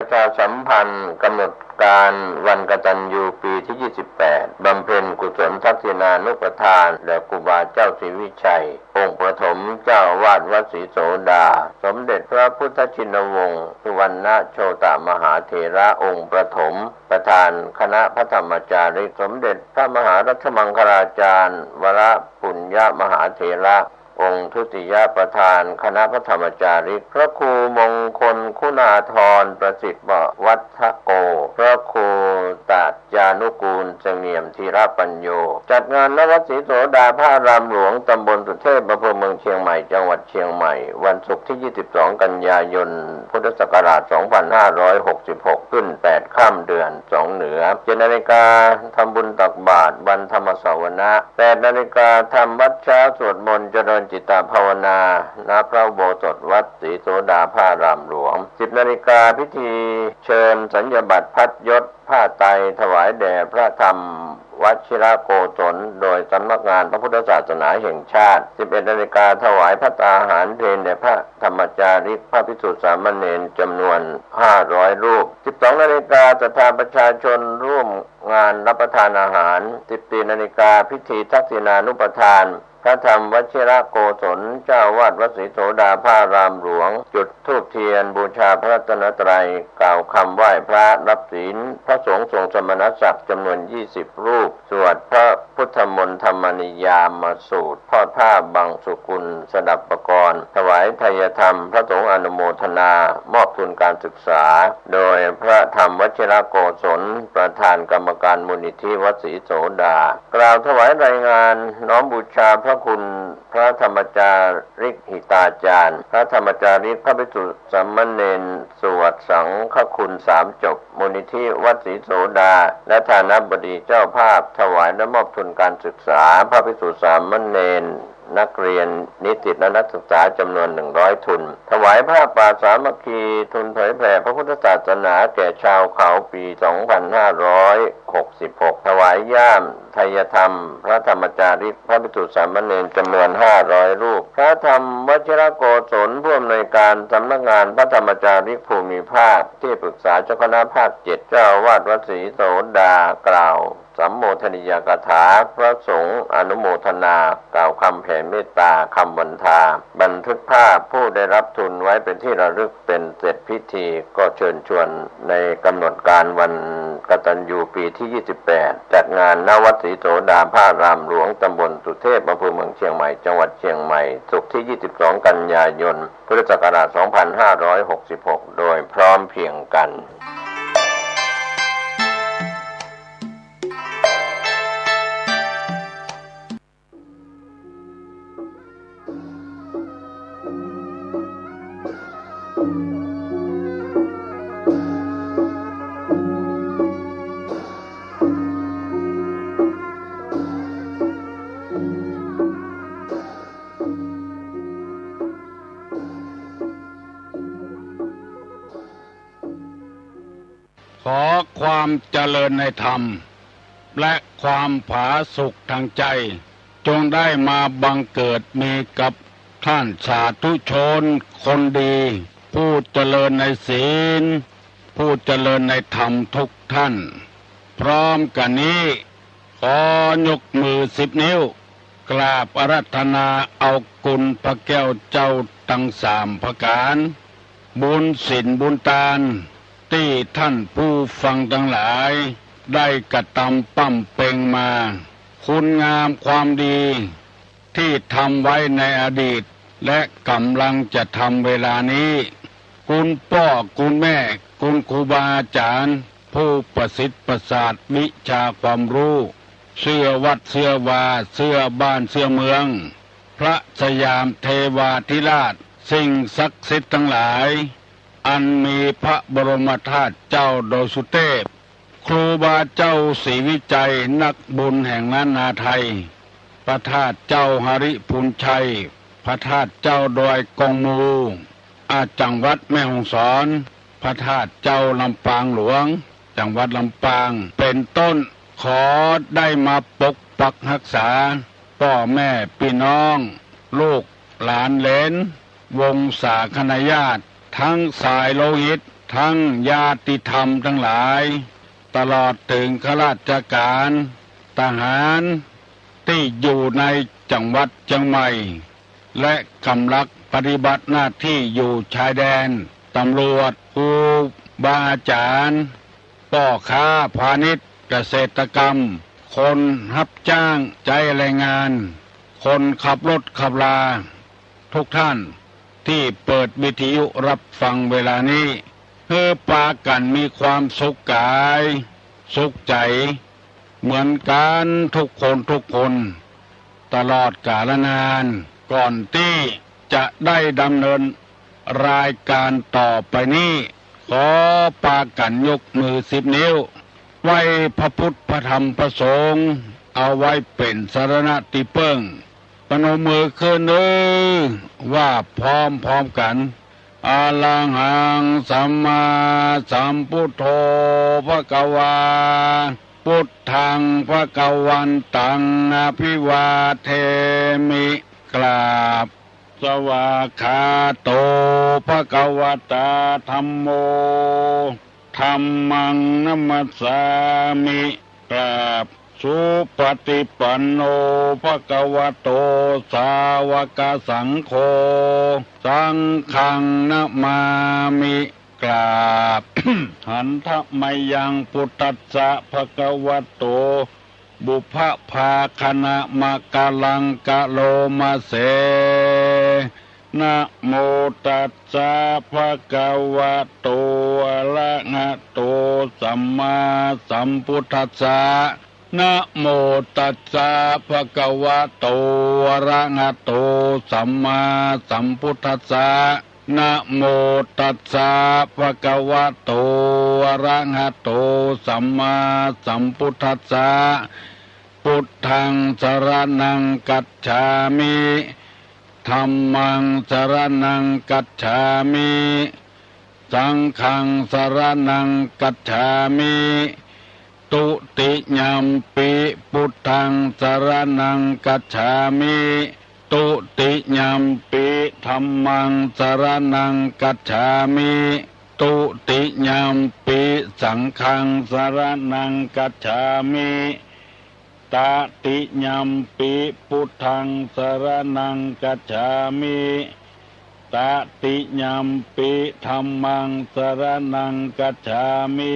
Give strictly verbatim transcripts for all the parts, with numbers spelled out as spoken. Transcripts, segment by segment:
ประชาสัมพันธ์กำหนดการวันกตัญญูปีที่ ยี่สิบแปด บำเพ็ญกุศลทักษิณานุปทานแด่ครูบาเจ้าศรีวิชัย องค์ประถมเจ้าอาวาสวัดศรีโสดา สมเด็จพระพุทธชินวงศ์ สุวรรณโชตมหาเถระ องค์ประถม ประธานคณะพระธรรมจาริก สมเด็จพระมหารัชมังคลาจารย์ วรปุญญมหาเถระ องค์ทุติยประธานคณะพระธรรมจาริก พระครูมงคลคุณาธรประสิทธิ์วัฒโก พระครูตจานุกูลเสงี่ยมธีรปัญโญ จัดงาน ณ วัดศรีโสดาพระอารามหลวง ตำบลสุเทพ อำเภอเมืองเชียงใหม่ จังหวัดเชียงใหม่ วันศุกร์ที่ ยี่สิบสอง กันยายน พุทธศักราช สองพันห้าร้อยหกสิบหก ขึ้น แปด ค่ำ เดือน สอง เหนือ เจ็ด นาฬิกา ทำบุญตักบาตรวันธรรมสวนะ แปด นาฬิกา ทำวัตรเช้า สวดมนต์เจริญจิตตภาวนา ณ พระอุโบสถวัดศรีโสดาพระอารามหลวง สิบ นาฬิกา พิธีเชิญสัญญบัตรพัดยศ ผ้าไตรถวายแด่พระธรรมวชิรโกศล โดยสำนักงานพระพุทธศาสนาแห่งชาติ สิบเอ็ด นาฬิกา ถวายภัตตาหารเพลแด่พระธรรมจาริก พระภิกษุสามเณรจำนวน ห้าร้อย รูป สิบสอง นาฬิกา ศรัทธาประชาชนร่วมงานรับประทานอาหาร สิบสี่ นาฬิกา พิธีทักษิณานุปทาน พระธรรมวชิรโกศล เจ้าอาวาสวัดศรีโสดาพระอารามหลวง จุดธูปเทียนบูชาพระรัตนตรัย กล่าวคำไหว้พระ รับศีลพระสงฆ์ทรงสมณศักดิ์จำนวน ยี่สิบ รูป สวดพระพุทธมนต์ธรรมนิยามสูตร ทอดผ้าบังสุกุล สดับปกรณ์ ถวายไทยธรรม พระสงฆ์อนุโมทนา มอบทุนการศึกษา โดยพระธรรมวชิรโกศล ประธานกรรมการมูลนิธิวัดศรีโสดา กล่าวถวายรายงานน้อมบูชาพระคุณ พระธรรมจาริกหิตาจารย์ พระธรรมจาริก พระภิกษุสามเณร สวดสังฆคุณสามจบ มูลนิธิวัดศรีโสดา และฐานะบดีเจ้าภาพ ถวายและมอบทุนการศึกษา พระภิกษุสามเณร นักเรียน นิสิต และนักศึกษาจำนวน หนึ่งร้อย ทุน ถวายผ้าป่าสามัคคี ทุนเผยแผ่พระพุทธศาสนาแก่ชาวเขา ปี สองพันห้าร้อยหกสิบหก ถวายย่าม ไทยธรรม พระธรรมจาริก พระภิกษุสามเณรจำนวน ห้าร้อย รูป พระธรรมวชิรโกศล ผู้อำนวยการสำนักงานพระธรรมจาริกภูมิภาค ที่ปรึกษาเจ้าคณะภาคเจ็ด เจ้าอาวาสวัดศรีโสดา กล่าวสัมโมทนียกถา พระสงฆ์อนุโมทนา กล่าวคำแผ่เมตตา คำวันทา บันทึกภาพผู้ได้รับทุนไว้เป็นที่ระลึก เป็นเสร็จพิธี ก็เชิญชวนในกำหนดการวันกตัญญูปีที่ ยี่สิบแปด จัดงาน ณ วัดศรีโสดาพระอารามหลวง ตำบลสุเทพ อำเภอเมืองเชียงใหม่ จังหวัดเชียงใหม่ ศุกร์ที่ ยี่สิบสอง กันยายน พุทธศักราช สองพันห้าร้อยหกสิบหก โดยพร้อมเพรียงกัน ขอความเจริญในธรรม และความผาสุกทางใจ จงได้มาบังเกิดมีกับท่านสาธุชนคนดี ผู้เจริญในศีล ผู้เจริญในธรรมทุกท่าน พร้อมกันนี้ ขอยกมือสิบนิ้ว กราบอาราธนาเอาคุณพระแก้วเจ้าทั้งสามประการ บุญศีลบุญตาน ตี้ท่านผู้ฟังตังหลายได้กระตำปำเป็งมา คุณงามความดีตี้ทำไว้ในอดีต และก๋ำลังจะทำเวลานี้ คุณป้อคุณแม่ คุณครูบาอาจ๋ารย์ ผู้ประสิทธิ์ประสาทวิชาความฮู้ เสื้อวัดเสื้อวา เสื้อบ้านเสื้อเมือง พระสยามเทวาธิราช สิ่งศักดิ์สิทธิ์ตังหลาย อันมีพระบรมธาตุเจ้าดอยสุเทพ ครูบาเจ้าศรีวิชัย นักบุญแห่งล้านนาไทย พระธาตุเจ้าหริภุญชัย พระธาตุเจ้าดอยกองมู อา จังหวัดแม่ฮ่องสอน พระธาตุเจ้าลำปางหลวง จังหวัดลำปาง เป็นต้น ขอได้มาปกปักฮักษา ป้อแม่ปี้น้อง ลูกหลานเหลน วงศาคณาญาติ ทั้งสายโลหิต ทั้งญาติธรรมตังหลาย ตลอดเถิงข้าราชก๋าน ทหารตี้อยู่ในจังหวัดเจียงใหม่ และก๋ำลังปฏิบัติหน้าตี้อยู่ชายแดน ตำรวจ ครูบาอาจ๋ารย์ ป้อค้าพาณิชย์ เกษตรกรรม คนฮับจ้างใจ๊แรงงาน คนขับรถขับรา ทุกท่านตี้เปิดวิทยุฮับฟังเวลานี้ หื้อปากั๋นมีความสุขก๋าย สุขใจ๋ เหมือนกั๋นทุกคนทุกคน ตลอดกาลนาน ก่อนตี้จะได้ดำเนินรายก๋านต่อไปนี้ ขอปากั๋นยกมือสิบนิ้ว ไหว้พระพุทธพระธรรมพระสงฆ์ เอาไว้เป๋นสรณะตี้เปิ้ง ปนมมือขึ้นเน่อ ว่าพร้อมๆ กั๋น อะระหัง สัมมาสัมพุทโธ ภะคะวา พุทธัง ภะคะวันตัง อะภิวาเทมิ กราบ สวากขาโต ภะคะวะตา ธัมโม ธัมมัง นะมัสสามิ กราบ สุปฏิปันโน ภะคะวะโต สาวกสังโฆ สังฆัง นะมามิ กราบ หันทะมะยัง พุทธัสสะ ภะคะวะโต ปุพพะภาคะนะมะกะลังกะโลมะเส นะโมตัสสะ ภะคะวะโต อะระหะโต สัมมาสัมพุทธัสสะ นะโมตัสสะ ภะคะวะโต อะระหะโต สัมมาสัมพุทธัสสะ นะโมตัสสะ ภะคะวะโต อะระหะโต สัมมาสัมพุทธัสสะ พุทธัง สรณัง คัจฉามิ ธัมมัง สรณัง คัจฉามิ สังฆัง สรณัง คัจฉามิ ทุติยัมปิ พุทธัง สรณัง คัจฉามิ ทุติยัมปิ ธัมมัง สรณัง คัจฉามิ ทุติยัมปิ สังฆัง สรณัง คัจฉามิ ตติยัมปิ พุทธัง สรณัง คัจฉามิ ตติยัมปิ ธัมมัง สรณัง คัจฉามิ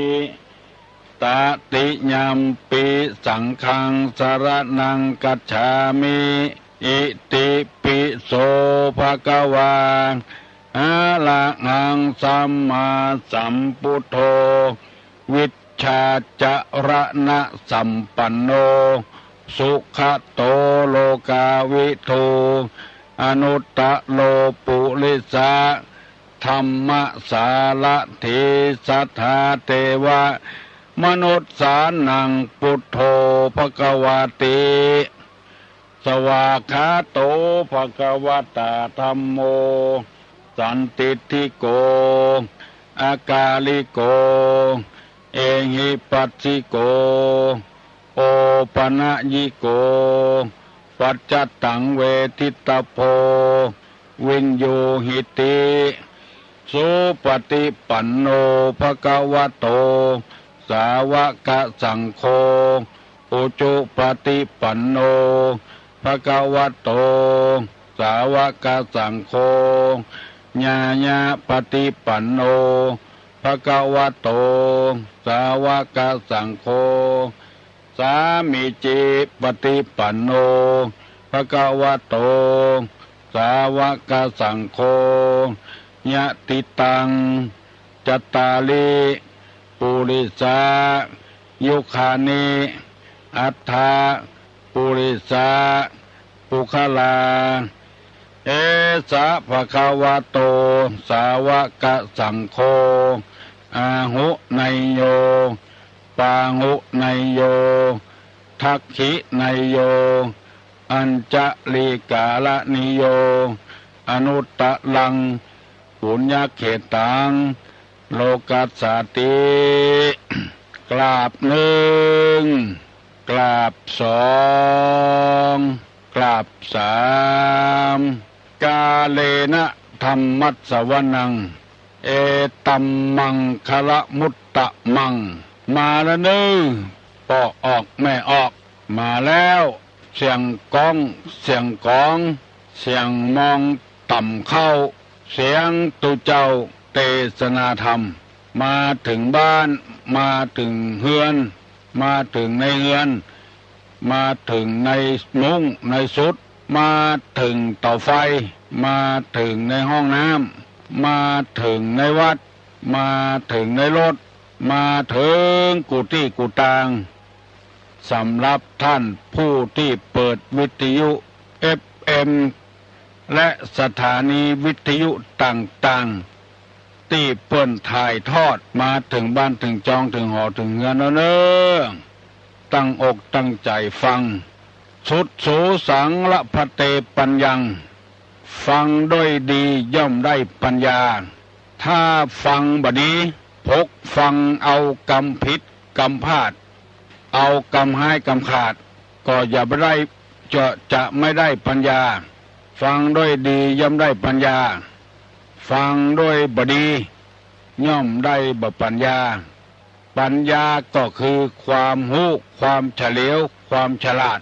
ตติยัมปิ สังฆัง สรณัง คัจฉามิ อิติปิโส ภะคะวา อะระหัง สัมมาสัมพุทโธ วิชชาจรณะสัมปันโน สุขะโต โลกาวิทู อนุตตะโร ปุริสะ ธัมมะสารถี สัทธา เตวะ มนุสสานัง พุทโธ ภะคะวาติ สวากขาโต ภะคะวะตา ธัมโม สันทิฏฐิโก อะกาลิโก เอหิปัสสิโก โอปะนะยิโก ปัจจตัง เวทิตตะโพ วิญญูหิติ สุปฏิปันโน ภะคะวะโต สาวกสังโฆ อุจุปฏิปันโน ภะคะวะโต สาวกสังโฆ ญาญาปฏิปันโน ภะคะวะโต สาวกสังโฆ สามีจิปฏิปันโน ภะคะวะโต สาวกสังโฆ ยะถิตัง จัตตาริ ปุริสา ยุคานิ อัฏฐะ ปุริสา ปุคคลา เอสะ ภะคะวะโต สาวกสังโฆ อาหุเนยโย ปาหุเนยโย ทักขิเนยโย อัญจลีกาละนิโย อนุตตะรัง ปุญญะเขตัง โลกัสสาติ กราบนึ่ง กราบสอง กราบสาม กาเลนะ ธัมมัสสวนัง เอตัมมังคละมุตตะมัง มาแล้วเน้อ ป้อออกแม่ออก มาแล้ว เสียงก้อง เสียงกอง เสียงมองต่ำเข้า เสียงตุ๊เจ้าเตสนาธรรม มาเถิงบ้าน มาเถิงเฮือน มาเถิงในเฮือน มาเถิงในมุ้งในสุด มาเถิงเต๋าไฟ มาเถิงในห้องน้ำ มาเถิงในวัด มาเถิงในรถ มาเถิงกู้ตี้กู้ตาง สำหรับท่านผู้ตี้เปิดวิทยุ เอฟเอ็ม และสถานีวิทยุต่างๆ ตี้เปิ้นถ่ายทอดมาเถิงบ้านเถิงจองเถิงหอเถิงเฮือนแล้วเน้อ ตั้งอกตั้งใจ๋ฟัง สุดสูสังละพะเตปัญญัง ฟังด้วยดีย่อมได้ปัญญา ถ้าฟังบ่ดี พกฟังเอากำผิดกำพลาด เอากำฮ้ายกำขาด ก็จะบ่ได้ จะ จะไม่ได้ปัญญา ฟังด้วยดีย่อมได้ปัญญา ฟังด้วยบ่ดี ย่อมได้บ่ปัญญา ปัญญาก็คือความฮู้ ความเฉลียว ความฉลาด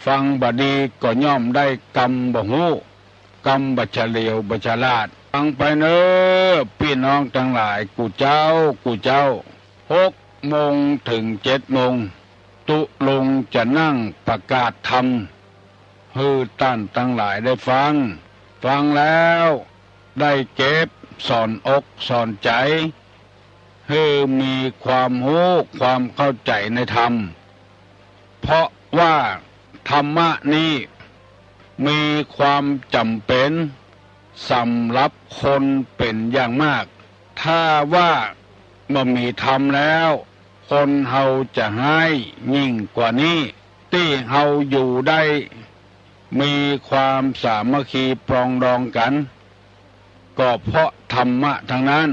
ฟังบ่ดีก็ย่อมได้กำบ่ฮู้ กำบ่เฉลียวบ่ฉลาด ฟังไปเน้อ ปี้น้องตังหลาย กู้เจ๊า กู้เจ๊า หกโมงเถิงเจ็ดโมง ตุ๊ลุงจะนั่งประกาศธรรม หื้อต้านตังหลายได้ฟัง ฟังแล้วได้เก็บสอนอกสอนใจ๋ หื้อมีความฮู้ความเข้าใจ๋ในธรรม เพราะว่าธรรมะนี้มีความจ๋ำเป๋นสำหรับคนเป๋นอย่างมาก ถ้าว่าบ่มีธรรมแล้ว คนเฮาจะฮ้ายยิ่งกว่านี้ ตี้เฮาอยู่ได้ มีความสามัคคีปรองดองกั๋น ก็เพราะธรรมะทั้งนั้น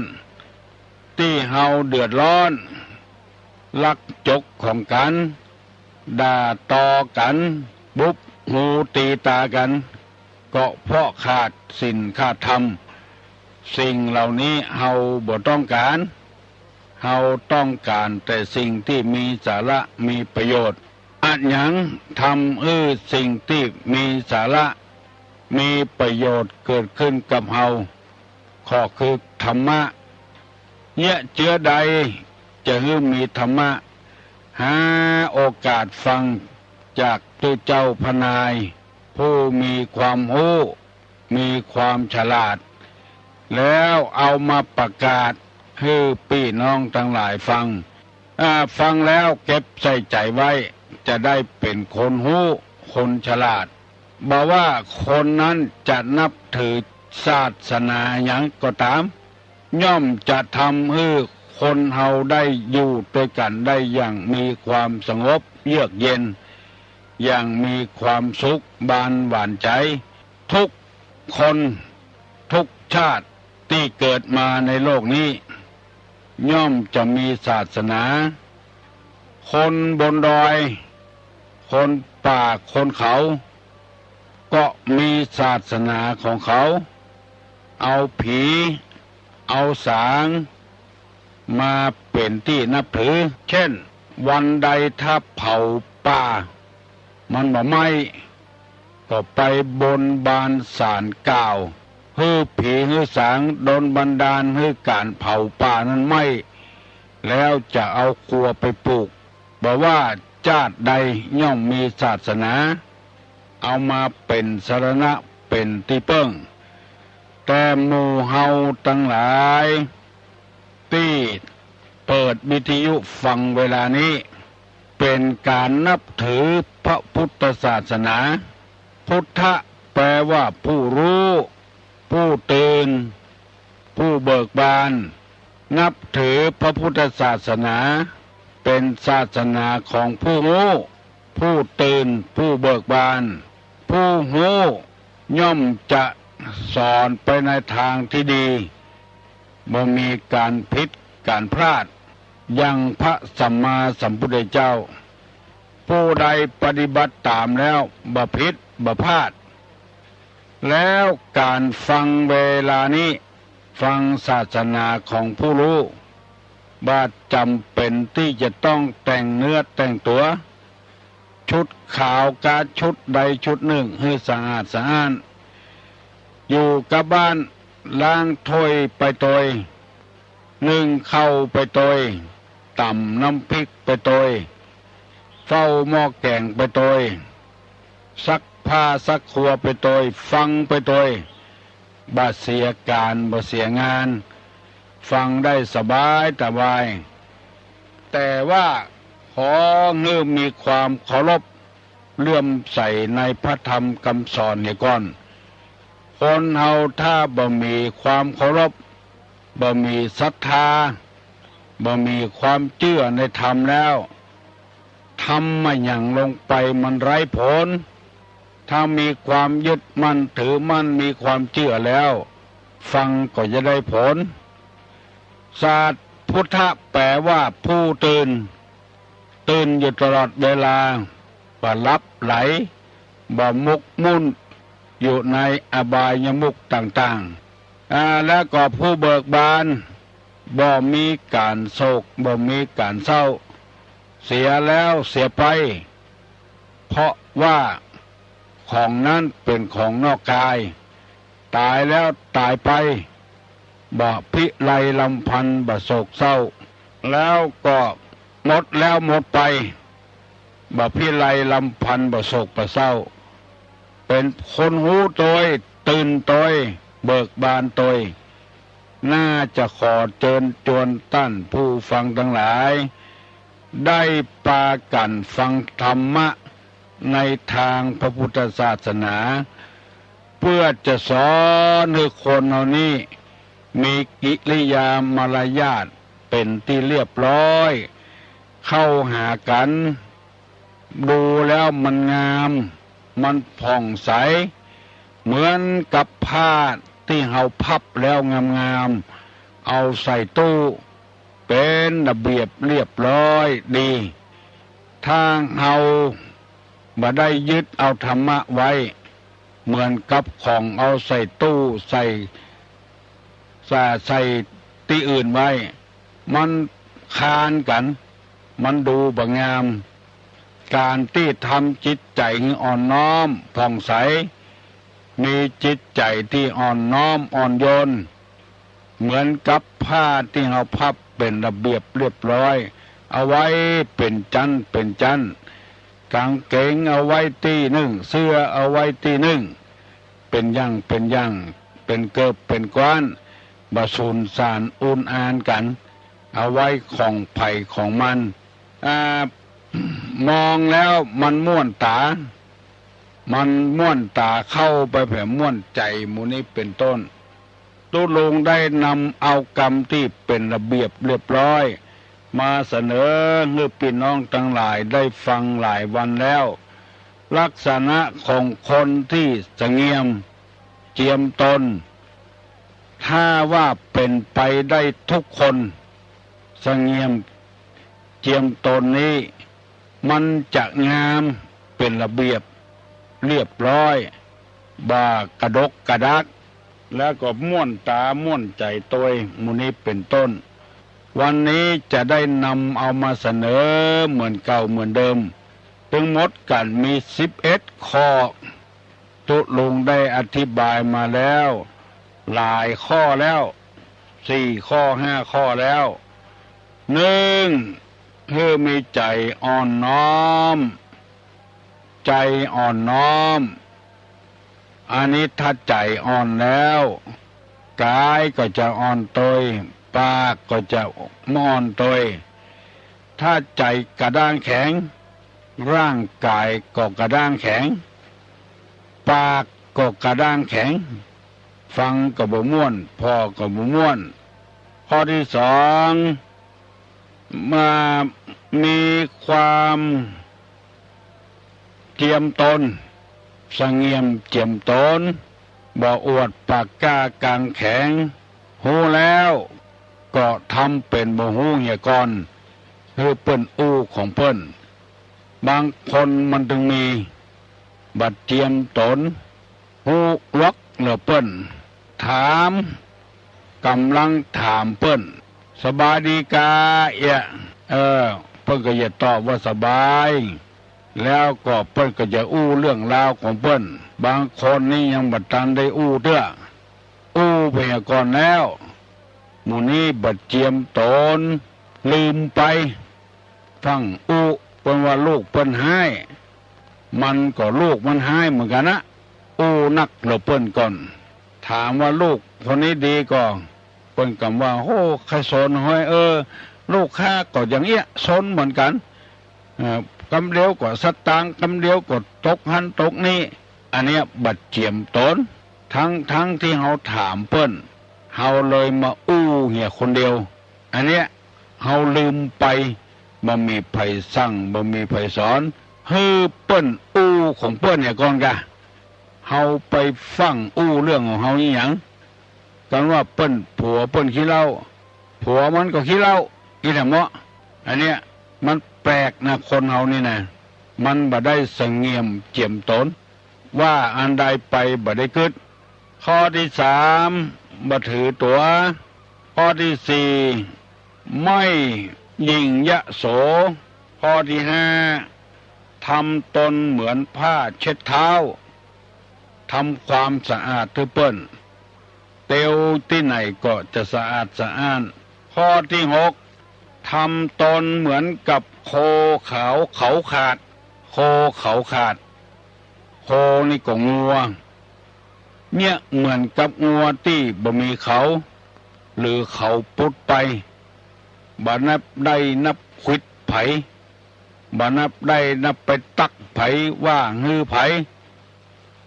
ตี้เฮาเดือดร้อน ลักจกของกั๋น ด่าตอกั๋น บุบหูตีต๋ากั๋น ก็เพราะขาดศีลขาดธรรม สิ่งเหล่านี้เฮาบ่ต้องก๋าน เฮาต้องก๋านแต่สิ่งตี้มีสาระมีประโยชน์ อะหยังทำหื้อสิ่งตี้มีสาระ มีประโยชน์เกิดขึ้นกับเฮา ก็คือธรรมะ เยียะเจื้อใดจะหื้อมีธรรมะ หาโอกาสฟังจากตุ๊เจ้าพระนาย ผู้มีความฮู้ มีความฉลาด แล้วเอามาประกาศหื้อปี้น้องตังหลายฟัง อ่า ฟังแล้วเก็บใส่ใจ๋ไว้ จะได้เป๋นคนฮู้ คนฉลาด บ่ว่าคนนั้นจะนับถือศาสนาหยังก็ต๋าม ย่อมจะทำหื้อคนเฮาได้อยู่ตวยกั๋นได้อย่างมีความสงบเยือกเย็น อย่างมีความสุขบานหวานใจ๋ ทุกคนทุกชาติตี้เกิดมาในโลกนี้ ย่อมจะมีศาสนา คนบนดอย คนป่า คนเขา ก็มีศาสนาของเขา เอาผี เอาสาง มาเป๋นตี้นับถือ เช่น วันใดถ้าเผาป่า มันบ่ไหม้ ก็ไปบนบานศาลกล่าว หื้อผีหื้อสางดลบันดาลหื้อก๋านเผาป่านั้นไหม้ แล้วจะเอาครัวไปปลูก บ่ว่าจาติใดย่อมมีศาสนา เอามาเป๋นสรณะเป๋นตี้เปิ้ง แต่หมู่เฮาตังหลาย ตี้เปิดวิทยุฟังเวลานี้ เป๋นก๋านนับถือพระพุทธศาสนา พุทธะแปลว่าผู้ฮู้ ผู้ตื่น ผู้เบิกบาน นับถือพระพุทธศาสนา เป๋นศาสนาของผู้ฮู้ ผู้ตื่น ผู้เบิกบาน ผู้ฮู้ย่อมจะสอนไปในตางตี้ดี บ่มีก๋านผิดก๋านพลาด อย่างพระสัมมาสัมพุทธเจ้า ผู้ใดปฏิบัติต๋ามแล้วบ่ผิดบ่พลาด แล้วก๋านฟังเวลานี้ ฟังศาสนาของผู้ฮู้ บ่จำเป็นตี้จะต้องแต่งเนื้อแต่งตั๋ว ชุดขาวกาชุดใดชุดนึ่งหื้อสะอาดสะอ้าน อยู่กับบ้าน ล้างถ้วยไปตวย นึ่งข้าวไปตวย ต๋ำน้ำพริกไปตวย เฝ้าหม้อแก๋งไปตวย ซักผ้าซักครัวไปตวย ฟังไปตวย บ่เสียก๋านบ่เสียงาน ฟังได้สบายสบาย แต่ว่าขอหื้อมีความเคารพเลื่อมใสในพระธรรมกำสอนเหียก่อน คนเฮาถ้าบ่มีความเคารพ บ่มีศรัทธา บ่มีความเจื้อในธรรมแล้ว ทำมาหยังลงไปมันไร้ผล ถ้ามีความยึดมั่นถือมั่น มีความเจื้อแล้ว ฟังก็จะได้ผล ศาสตร์พุทธะแปลว่าผู้ตื่น ตื่นอยู่ตลอดเวลา บ่หลับไหล บ่หมกมุ่นอยู่ในอบายมุขต่างๆ อ่า แล้วก็ผู้เบิกบาน บ่มีก๋านโศก บ่มีก๋านเศร้า เสียแล้วเสียไป เพราะว่าของนั้นเป๋นของนอกกาย ต๋ายแล้วต๋ายไป บ่พิไรรำพันบ่โศกเศร้า แล้วก็หมดแล้วหมดไป บ่พิไรรำพันบ่โศกบ่เศร้า เป๋นคนฮู้ตวย ตื่นตวย เบิกบานตวย น่าจะขอเจิญจวนต้านผู้ฟังตังหลาย ได้ปากั๋นฟังธรรมะในตางพระพุทธศาสนา เปื้อจะสอนหื้อคนเฮานี้มีกิริยามารยาทเป๋นตี้เรียบร้อย เข้าหากั๋น ดูแล้วมันงาม มันผ่องใส เหมือนกับผ้าตี้เฮาพับแล้วงามๆ เอาใส่ตู้ เป๋นระเบียบเรียบร้อยดี ถ้าเฮาบ่ได้ยึดเอาธรรมะไว้ เหมือนกับของเอาใส่ตู้ ใส่ ใส่ ใส่ตี้อื่นไว้ มันคลานกั๋น มันดูบ่งาม ก๋านตี้ทำจิตใจ๋หื้ออ่อนน้อมผ่องใส มีจิตใจ๋ตี้อ่อนน้อมอ่อนโยน เหมือนกับผ้าตี้เฮาพับเป๋นระเบียบเรียบร้อย เอาไว้เป๋นจั้นเป๋นจั้น ก๋างเก๋งเอาไว้ตี้นึ่ง เสื้อเอาไว้ตี้นึ่ง เป๋นอย่างเป๋นอย่าง เป๋นเกิบเป๋นก๊าน บ่สูญสานอุนอานกั๋น เอาไว้ของใผของมัน อ่า มองแล้วมันม่วนต๋า มันม่วนต๋าเข้าไปแผลม่วนใจ๋ หมู่นี้เป๋นต้น ตุ๊ลุงได้นำเอากำตี้เป๋นระเบียบเรียบร้อย มาเสนอหื้อปี้น้องตังหลายได้ฟังหลายวันแล้ว ลักษณะของคนตี้สะเงียมเจียมตน ถ้าว่าเป๋นไปได้ทุกคน สะเงียมเจียมตนนี้ มันจะงามเป๋นระเบียบเรียบร้อย บ่กระดกกระดัก แล้วก็ม่วนต๋าม่วนใจ๋ตวย หมู่นี้เป๋นต้น วันนี้จะได้นำเอามาเสนอเหมือนเก่าเหมือนเดิม ตึงหมดกั๋นมีสิบเอ็ดข้อ ตุ๊ลุงได้อธิบายมาแล้ว หลายข้อแล้ว สี่ข้อ ห้าข้อแล้ว นึ่ง หื้อมีใจ๋อ่อนน้อม ใจ๋อ่อนน้อม อันนี้ถ้าใจ๋อ่อนแล้ว ก๋ายก็จะอ่อนตวย ปากก็จะอ่อนตวย ถ้าใจ๋กระด้างแข็ง ร่างก๋ายก็กระด้างแข็ง ปากก็กระด้างแข็ง ฟังก็บ่ม่วน ผ่อก็บ่ม่วน ข้อตี้สอง มามีความเจียมตน สะเงียมเจียมตน บ่อวดปากกล้าก๋างแข็ง ฮู้แล้วก็ทำเป๋นบ่ฮู้เหียก่อน หื้อเปิ้นอู้ของเปิ้น บางคนมันตึงมี บ่เจียมตน ฮู้ลอกแล้วเปิ้นถาม ก๋ำลังถามเปิ้น สบายดีกาเอียะ เออ เปิ้นก็จะตอบว่าสบาย แล้วก็เปิ้นก็จะอู้เรื่องราวของเปิ้น บางคนนี่ยังบ่ตันได้อู้เตื้อ อู้ไปก่อนแล้ว หมู่นี้บ่เจียมต๋น ลืมไป ฟั่งอู้ เปิ้นว่าลูกเปิ้นฮ้าย มันก็ลูกมันฮ้ายเหมือนกั๋นนะ อู้นักเหลือเปิ้นก่อน ถามว่าลูกคนนี้ดีก่อ เปิ้นกำว่า โอ้ ใค่สนฮ้อย เออ ลูกข้าก็อย่างเอี้ย สนเหมือนกั๋น เอ่อ กำเดียวก็สตางค์ กำเดียวก็ตกหั้นตกนี้ อันเนี้ยบ่เจียมต๋น ทั้งๆ ตี้เฮาถามเปิ้น เฮาเลยมาอู้เหียคนเดียว อันเนี้ยเฮาลืมไป บ่มีใผสั่ง บ่มีใผสอน หื้อเปิ้นอู้ของเปิ้นเหียก่อนกา เฮาไปฟั่งอู้เรื่องของเฮาอี้หยัง กันว่าเปิ้นผัวเปิ้นขี้เหล้า ผัวมันก็ขี้เหล้า อี้แหละเมาะ อันเนี้ยมันแปลกนะ คนเฮานี่นะ มันบ่ได้สงเงียมเจียมต๋น ว่าอันใดไปบ่ได้กึ๊ด ข้อตี้สาม บ่ถือตั๋ว ข้อตี้สี่ ไม่หยิ่งยโส ข้อตี้ห้า ทำตนเหมือนผ้าเช็ดเท้า ทำความสะอาดหื้อเปิ้น เตียวตี้ไหนก็จะสะอาดสะอ้าน ข้อตี้หก ทำตนเหมือนกับโคเขา เขาขาด โคเขาขาด โคนี่ก็งัว เนี่ยเหมือนกับงัวตี้บ่มีเขา หรือเขาปุดไป บ่นับได้นับขวิดใผ บ่นับได้นับไปตั๊กใผ ว่าหื้อใผ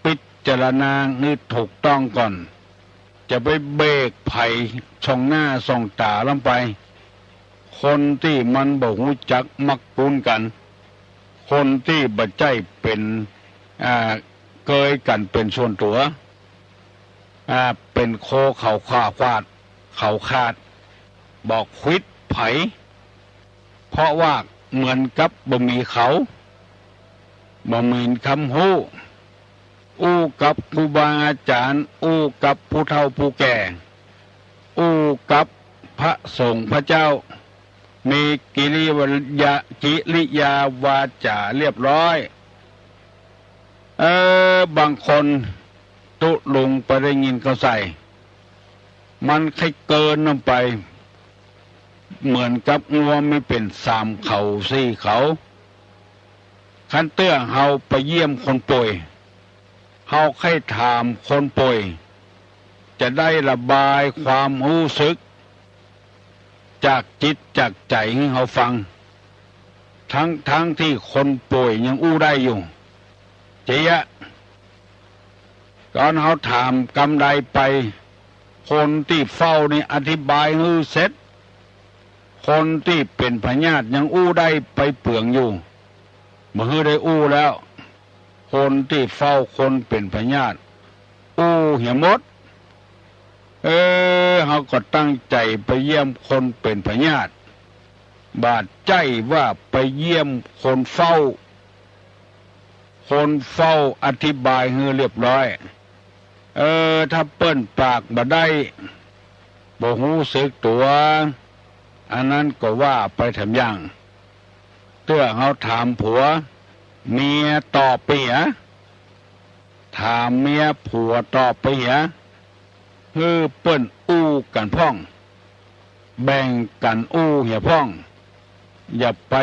พิจารณาหื้อถูกต้องก่อน จะไปเบรกใผส่องหน้าส่องต๋าล้ำไป คนตี้มันบ่ฮู้จักมักปูนกั๋น คนตี้บ่ใจ้เป๋น อ่า เกยกั๋นเป๋นส่วนตั๋ว อ่า เป๋นโคเขาขาด เขาขาด บ่ขวิดใผ เพราะว่าเหมือนกับบ่มีเขา บ่มีคำฮู้ อู้กับครูบาอาจ๋ารย์ อู้กับผู้เฒ่าผู้แก่ อู้กับพระสงฆ์พระเจ้า มีกิริยา กิริยาวาจ๋าเรียบร้อย เออ บางคนตุ๊ลุงไปได้ยินเขาใส่ มันใค่เกินน้ำไป เหมือนกับงัวมีเป๋นสามเขาสี่เขา คันเตื้อเฮาไปเยี่ยมคนป่วย เฮาใค่ถามคนป่วย จะได้ระบายความฮู้สึก จากจิตจากใจ๋หื้อเฮาฟัง ทั้งๆ ตี้คนป่วยยังอู้ได้อยู่ เจ๊ยะ ต๋อนเฮาถามกำใดไป คนตี้เฝ้านี่อธิบายหื้อเสร็จ คนตี้เป๋นพยาธิยังอู้ได้ไปเปืองอยู่ บ่หื้อได้อู้แล้ว คนตี้เฝ้าคนเป๋นพยาธิ อู้เหียหมด เออ เฮาก็ตั้งใจ๋ไปเยี่ยมคนเป๋นพยาธิ บ่าใจ้ว่าไปเยี่ยมคนเฝ้า คนเฝ้าอธิบายหื้อเรียบร้อย เออ ถ้าเปิ้นปากบ่ได้ บ่ฮู้สึกตั๋ว อันนั้นก็ว่าไปแถมอย่าง เตื้อเฮาถามผัว เมียตอบไปเหีย ถามเมีย ผัวตอบไปเหีย หื้อเปิ้นอู้กั๋นพ่อง แบ่งกั๋นอู้เหียพ่อง อย่าไป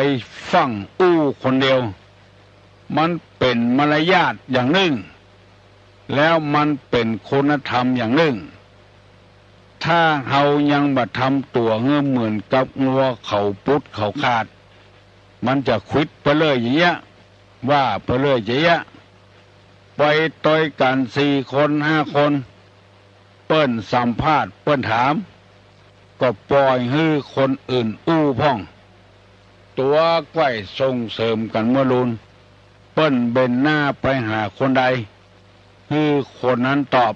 ฟั่งอู้คนเดียว มันเป๋นมารยาทอย่างนึ่ง แล้วมันเป๋นคุณธรรมอย่างนึ่ง ถ้าเฮายังบ่ทำตั๋วหื้อเหมือนกับงัวเขาปุดเขาขาด มันจะขวิดไปเรื่อยอย่างเงี้ย ว่าไปเรื่อยอย่างเงี้ย ไปตวยกั๋นสี่คนห้าคน เปิ้นสัมภาษณ์เปิ้นถาม ก็ป่อยหื้อคนอื่นอู้พ่อง ตั๋วก้อยส่งเสริมกั๋นมั่วลูน เปิ้นเบนหน้าไปหาคนใด หื้อคนนั้นตอบ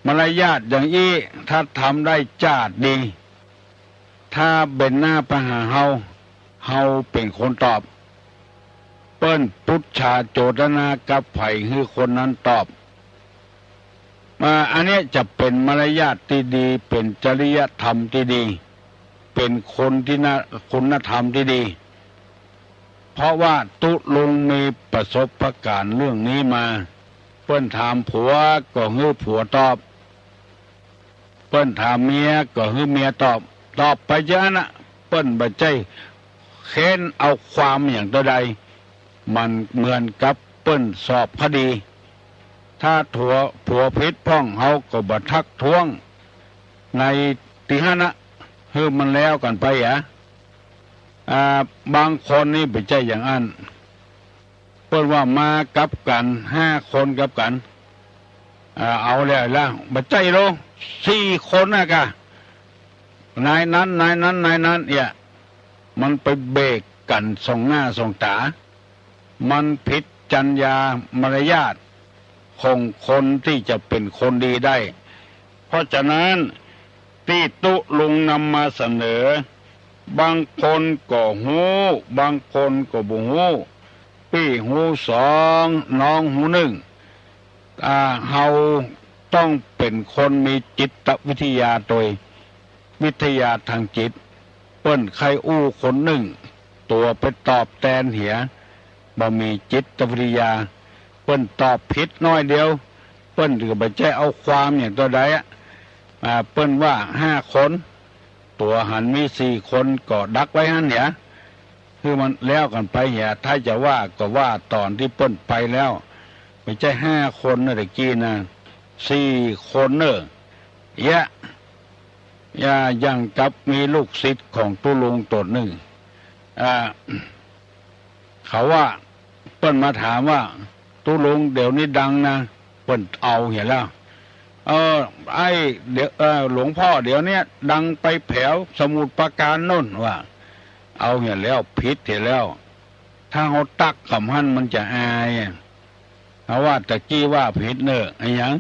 มารยาทอย่างอี้ถ้าทำได้จ้าดดี ถ้าเบนหน้าไปหาเฮา เฮาเป๋นคนตอบ เปิ้นปุจฉาโจตนากับใผหื้อคนนั้นตอบ อ่า อันเนี้ยจะเป๋นมารยาทตี้ดี เป๋นจริยธรรมตี้ดี เป๋นคนตี้น่า คุณธรรมตี้ดี เพราะว่าตุ๊ลุงมีประสบการณ์เรื่องนี้มา เปิ้นถามผัวก็หื้อผัวตอบ เปิ้นถามเมียก็หื้อเมียตอบ ตอบไปเจ้าอั้นน่ะ เปิ้นบ่ใจ้เค้นเอาความอย่างเต้าใด มันเหมือนกับเปิ้นสอบคดี ถ้าผัว ผัวผิดพ่องเฮาก็บ่ทักท้วงในตี้หั้นน่ะ หื้อมันแล้วกั๋นไปอะ อ่า บางคนนี่บ่ใจ้อย่างอั้น เปิ้นว่ามากับกั๋นห้าคนกับกั๋น อ่า เอาแล้วละ บ่ใจ้โล สี่คนน่ะกะ นายนั้น นายนั้น นายนั้น เนี่ย มันไปเบรกกั๋นส่องหน้าส่องต๋า มันผิดจรรยามารยาทของคนตี้จะเป๋นคนดีได้ เพราะฉะนั้นตี้ตุ๊ลุงนำมาเสนอ บางคนก็ฮู้ บางคนก็บ่ฮู้ ปี้ฮู้สอง น้องฮู้นึ่ง อ่า เฮาต้องเป๋นคนมีจิตวิทยาโตย วิทยาตางจิต เปิ้นใค่อู้คนนึ่ง ตั๋วไปตอบแตนเหีย บ่มีจิตวิทยา เปิ้นตอบผิดน้อยเดียว เปิ้นก็บ่ใจ้เอาความอย่างเต้าใดอะ อ่า เปิ้นว่าห้าคน ตั๋วหันมีสี่คนก็ดักไว้หั้นเหีย หื้อมันแล้วกั๋นไปเหีย ถ้าจะว่าก็ว่าต๋อนตี้เปิ้นไปแล้ว บ่ใจ้ห้าคนเน่อ ตะกี้น่ะ สี่คนเน่อ เยียะ อย่า อย่างกับมีลูกศิษย์ของตุ๊ลุงต๋นนึ่ง อ่า เขาว่า เปิ้นมาถามว่า ตุ๊ลุงเดี๋ยวนี้ดังนะ เปิ้นเอาเหียแล้ว เออ ไอ้ เดี๋ยว เออ หลวงพ่อเดี๋ยวเนี้ยดังไปแผวสมุทรปราการโน่น ว่า เอาเหียแล้ว ผิดเหียแล้ว ถ้าเฮาตั๊กกำหั้นมันจะอายอะ เฮาว่าตะกี้ว่าผิดเน่อ อะหยัง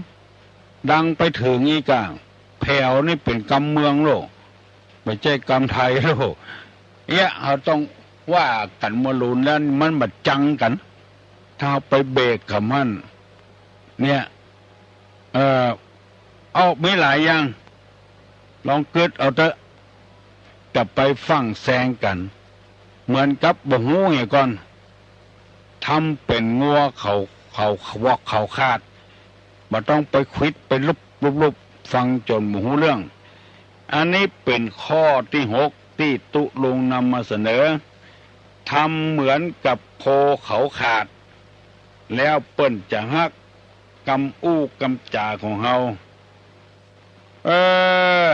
ดังไปเถิงอี้ก่า แผวนี่เป๋นกำเมืองโลก บ่ใจ้กำไทยโลก เยียะ เฮาต้องว่ากั๋นเมื่อลูนแล้วมันบ่จังกั๋น ถ้าเฮาไปเบรกกำหั้น เนี่ย เอ่อ เอา มีหลายอย่าง ลองกึ๊ดเอาเต๊อะ จะไปฟั่งแซงกั๋น เหมือนกับบ่ฮู้เหียก่อน ทำเป๋นงัวเขา เขาวอกเขาคาด บ่ต้องไปขวิดไปลุบลุบลุบ ฟังจ๋นบ่ฮู้เรื่อง อันนี้เป๋นข้อตี้หกตี้ตุ๊ลุงนำมาเสนอ ทำเหมือนกับโคเขาขาด แล้วเปิ้นจะฮักกำอู้กำจ๋าของเฮา เออ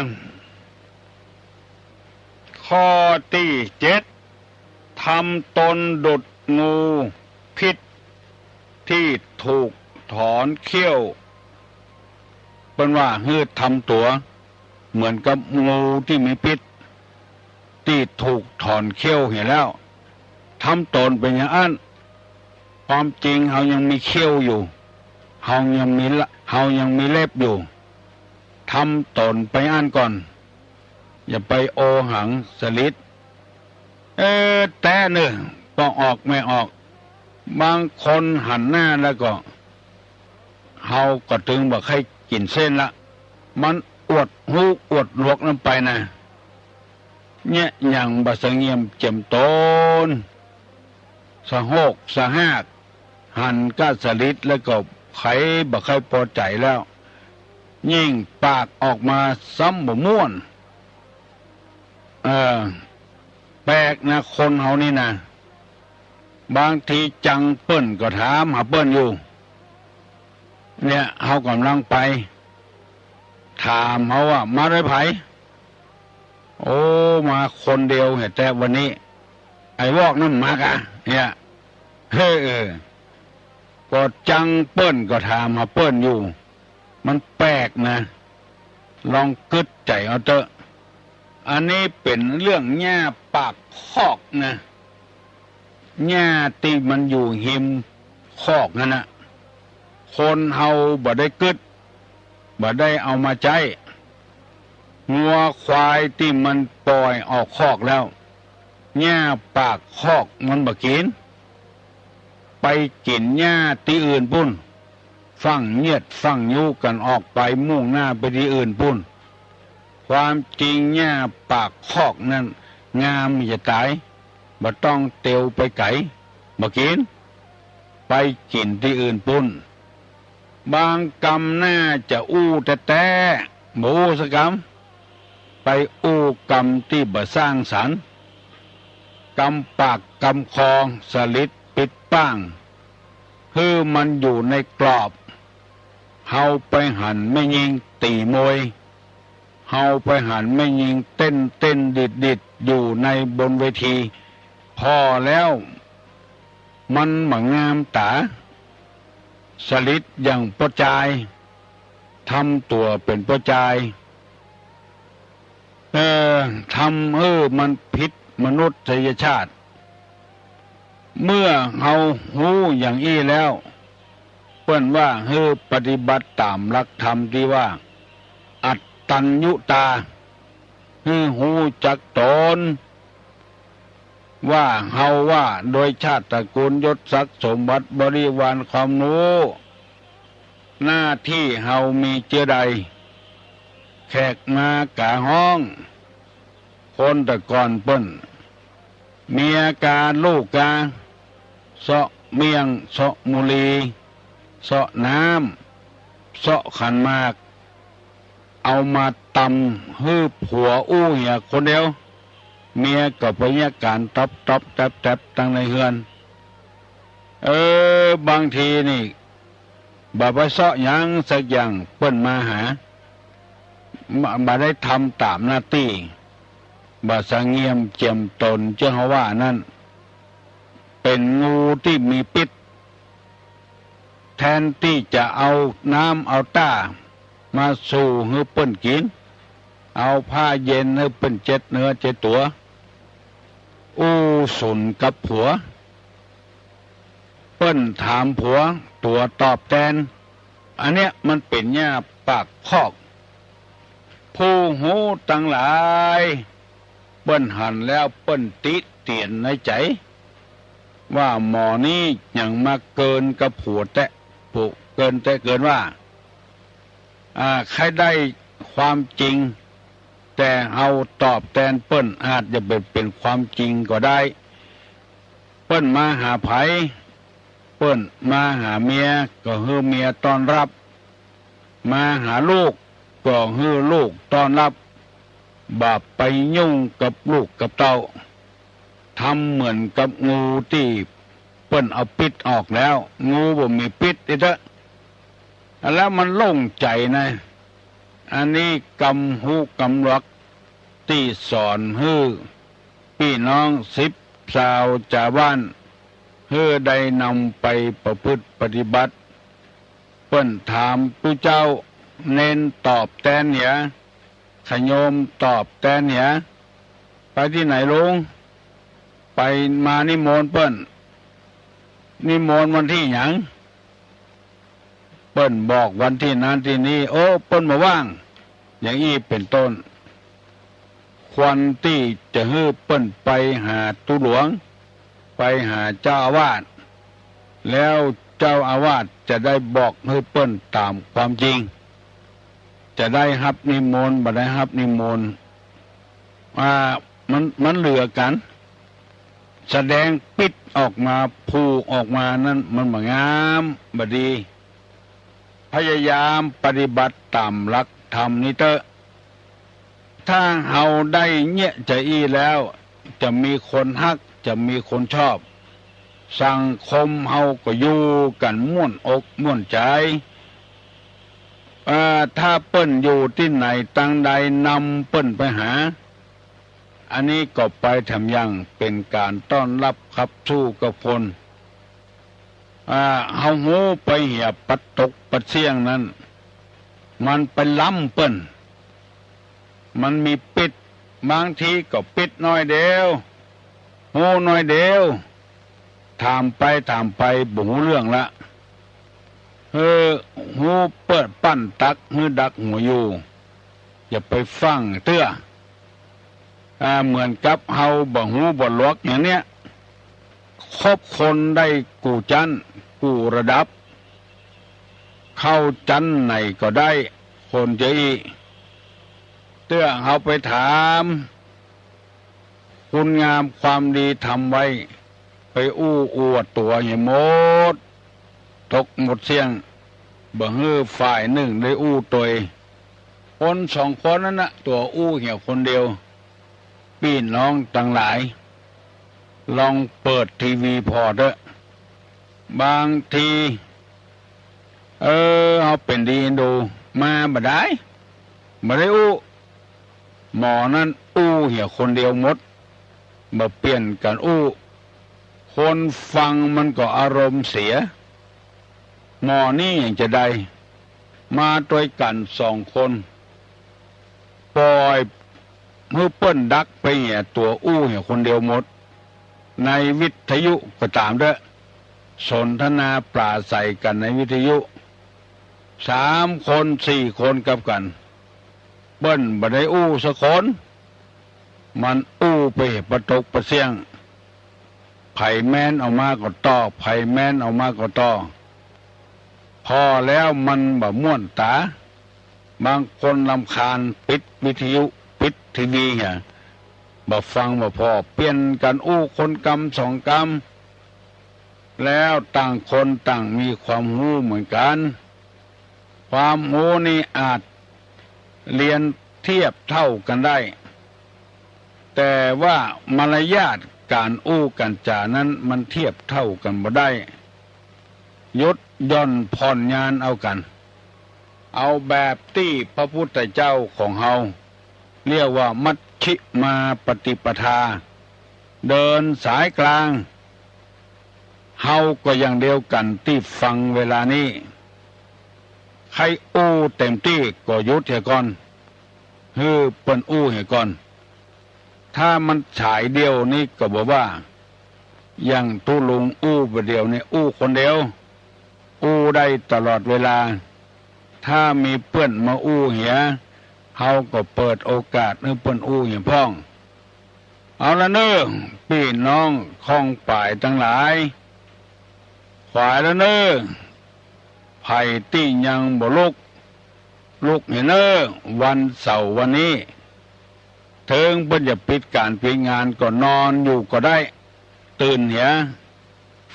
ข้อตี้เจ็ด ทำตนดุจงูพิษตี้ถูกถอนเขี้ยว เปิ้นว่าหื้อทำตั๋วเหมือนกับงูตี้มีพิษ ตี้ถูกถอนเขี้ยวเหียแล้ว ทำต๋นเป๋นอย่างอั้น ความจริงเฮายังมีเขี้ยวอยู่ เฮายังมีละ เฮายังมีเล็บอยู่ ทำต๋นไปอั้นก่อน อย่าไปโอหังสลิด เออ แต๊เน่อ ปอออกแม่ออก บางคนหันหน้าแล้วก็ เฮาก็ตึงบ่ใค่กิ๋นเส้นละ มันอวดฮู้อวดหลวกนั้นไปนะ เนี่ย อย่างบ่สะเงียมเจียมต๋น สะโฮกสะฮาก หันก้าสลิดแล้วก็ใผบ่ใค่ปอใจ๋แล้ว ยิ่งปากออกมาซ้ำบ่ม่วน เออ แปลกนะ คนเฮานี่นะ บางทีจังเปิ้นก็ถามหาเปิ้นอยู่ เนี่ย เฮากำลังไป ถามเฮาว่า มาด้วยใผ โอ้ มาคนเดียวเหีย แต่วันนี้ ไอ้วอกนั่นมากะ เนี่ย เฮ้อ เออ ก็จังเปิ้นก็ถามหาเปิ้นอยู่ มันแปลกนะ ลองกึ๊ดใจ๋เอาเต๊อะ อันนี้เป๋นเรื่องหญ้าปากคอกนะ หญ้าตี้มันอยู่ฮิมคอกหั้นน่ะ คนเฮาบ่ได้กึ๊ด บ่ได้เอามาใจ๊ งัวควายตี้มันป่อยออกคอกแล้ว หญ้าปากคอกมันบ่กิ๋น ไปกิ๋นหญ้าตี้อื่นปู้น ฟั่งเยียดฟั่งยุกั๋นออกไป มุ่งหน้าไปตี้อื่นปู้น ความจริงหญ้าปากคอกนั้นงามจะต๋าย บ่ต้องเตียวไปไก๋ บ่กิ๋น ไปกิ๋นตี้อื่นปู้น บางกำน่าจะอู้แต๊ๆ บ่อู้สักกำ ไปอู้กำตี้บ่สร้างสรรค์ กำปากกำคอ สลิดปิดป้าง หื้อมันอยู่ในกรอบ เฮาไปหันแม่ญิงตี๋มวย เฮาไปหันแม่ญิงเต้นเต้นดีดดีดอยู่ในบนเวที ผ่อแล้วมันบ่งามต๋า สลิดอย่างป้อจาย ทำตั๋วเป๋นป้อจาย เออ ทำหื้อมันผิดมนุษยชาติ เมื่อเฮาฮู้อย่างอี้แล้ว เปิ้นว่าหื้อปฏิบัติต๋ามหลักธรรมตี้ว่า อัตตัญญุตา หื้อฮู้จักต๋น ว่าเฮาว่า โดยชาติตระกูลยศศักดิ์สมบัติบริวารความฮู้ หน้าตี้เฮามีเจื้อใด แขกมากาฮ้อง คนแต่ก่อนเปิ้น เมียกาลูกกา เซาะเมี่ยง เซาะมุลี เซาะน้ำ เซาะขันหมาก เอามาตำหื้อผัวอู้เหียคนเดียว เมียก็ไปเยียะก๋านต๊อบต๊อบแต๊บแต๊บตังในเฮือน เออ บางทีนี่ บ่ไปเซาะหยังสักอย่าง เปิ้นมาหา บ่ บ่ได้ทำต๋ามหน้าตี้ บ่สำเนียมเจียมต๋น เจื้อเฮาว่านั้น เป๋นงูตี้มีปิ๊ษ แทนตี้จะเอาน้ำเอาต้ามาสู่หื้อเปิ้นกิ๋น เอาผ้าเย็นหื้อเปิ้นเช็ดเนื้อเช็ดตั๋ว อู้สุนกับผัว เปิ้นถามผัว ตั๋วตอบแตน อันเนี้ยมันเป๋นหญ้าปากคอก ผู้ฮู้ตังหลาย เปิ้นหันแล้วเปิ้นติเตียนในใจ๋ ว่าหมอนี้หยังมาเกินกับผัวแต๊ ผู้เกินแต๊เกินว่า อ่า ใค่ได้ความจริง แต่เฮาตอบแตนเปิ้นอาจจะบ่เป๋นความจริงก็ได้ เปิ้นมาหาใผ เปิ้นมาหาเมียก็หื้อเมียต้อนรับ มาหาลูกก็หื้อลูกต้อนรับ บ่าไปยุ่งกับลูกกับเต้า ทำเหมือนกับงูตี้เปิ้นเอาปิ๊ษออกแล้ว งูบ่มีปิ๊ษอีกเต๊อะ แล้วมันโล่งใจ๋นะ อันนี้กำฮู้กำหลักตี้สอนหื้อปี้น้องสิบซาวจาวบ้าน หื้อได้นำไปประพฤติปฏิบัติ เปิ้นถามตุ๊เจ้า เณรตอบแตนเหีย ขะโยมตอบแตนเหีย ไปตี้ไหนลุง ไปมานิมนต์เปิ้น นิมนต์วันตี้หยัง เปิ้นบอกวันตี้นั้นตี้นี้ โอ้ เปิ้นบ่ว่าง อย่างอี้เป๋นต้น ควรตี้จะหื้อเปิ้นไปหาตุ๊หลวง ไปหาเจ้าอาวาส แล้วเจ้าอาวาสจะได้บอกหื้อเปิ้นต๋ามความจริง จะได้ฮับนิมนต์ บ่ได้ฮับนิมนต์ อ่า มัน มันเหลือกั๋น แสดงปิ๊ษออกมา ผูกออกมานั้นมันบ่งาม บ่ดี พยายามปฏิบัติต๋ามหลักธรรมนี้เต๊อะ ถ้าเฮาได้เยียะจาอี้แล้ว จะมีคนฮัก จะมีคนชอบ สังคมเฮาก็อยู่กั๋นม่วนอกม่วนใจ๋ เอ่อ ถ้าเปิ้นอยู่ตี้ไหนตังใด นำเปิ้นไปหา อันนี้ก็ไปแถมยังเป๋นก๋านต้อนรับขับสู้กับคน อ่า เฮาฮู้ไปเหียปัดตกปัดเสี้ยงนั้น มันไปล้ำเปิ้น มันมีปิ๊ษ บางทีก็ปิ๊ษหน้อยเดียว ฮู้หน้อยเดียว ถามไปถามไปบ่ฮู้เรื่องละ เออ ฮู้เปิ้นปั้นตั๊กหื้อดักหัวอยู่ อย่าไปฟั่งเตื้อ อ่า เหมือนกับเฮาบ่ฮู้บ่หลวกอย่างเนี้ย คบคนได้กู้จั้นกู้ระดับ เข้าจั๊นไหนก็ได้ คนเจ้าอี้ เตื้อเฮาไปถามคุณงามความดีทำไว้ ไปอู้อวดตั๋วเหียหมด ตกหมดเสี้ยง บ่หื้อฝ่ายนึ่งได้อู้ตวย คนสองคนนั้นนะ ตั๋วอู้เหียคนเดียว ปี้น้องตังหลาย ลองเปิดทีวีผ่อเต๊อะ บางที เออ เฮาเป๋นดีเอ็นดู มาบ่ได้ บ่ได้อู้ หมอนั้นอู้เหียคนเดียวหมด บ่เปลี่ยนกั๋นอู้ คนฟังมันก็อารมณ์เสีย หมอนี้ยังจะได้ มาตวยกั๋นสองคน ป่อยหื้อเปิ้นดักไปเหียตั๋วอู้เหียคนเดียวหมด ในวิทยุก็ต๋ามเต๊อะ สนทนาปราศรัยกั๋นในวิทยุ สามคนสี่คนกับกั๋น เปิ้นบ่ได้อู้สักคน มันอู้ไปเหียปะตกปะเสี้ยง ใผแม้นออกมาก็ต่อ ใผแม้นออกมาก็ต่อ ผ่อแล้วมันบ่ม่วนต๋า บางคนรำคาญ ปิดวิทยุ ปิดทีวีเหีย บ่ฟังบ่ผ่อ เปลี่ยนกั๋นอู้คนกำสองกำ แล้วต่างคนต่างมีความฮู้เหมือนกั๋น ความฮู้นี่อาจเรียนเทียบเท่ากั๋นได้ แต่ว่ามารยาทก๋านอู้ก๋านจ๋านั้นมันเทียบเท่ากั๋นบ่ได้ หยุดหย่อนผ่อนญาณเอากั๋น เอาแบบตี้พระพุทธเจ้าของเฮาเรียกว่ามัชฌิมาปฏิปทา เดินสายกลาง เฮาก็อย่างเดียวกั๋นตี้ฟังเวลานี้ ใค่อู้เต็มตี้ก็หยุดเหียก่อน หื้อเปิ้นอู้เหียก่อน ถ้ามันสายเดียวนี้ก็บ่ว่า อย่างตุ๊ลุงอู้บ่าเดี่ยวนี้อู้คนเดียว อู้ได้ตลอดเวลา ถ้ามีเปื้อนมาอู้เหีย เฮาก็เปิดโอกาสหื้อเปิ้นอู้เหียพ่อง เอาละเน่อ ปี้น้องข้องป๋ายตังหลาย ขวายละเน่อ ใผตี้ยังบ่ลุก ลุกเหียเน่อ วันเสาร์วันนี้ เถิงเปิ้นจะปิดก๋านปิดงานก็นอนอยู่ก็ได้ ตื่นเหีย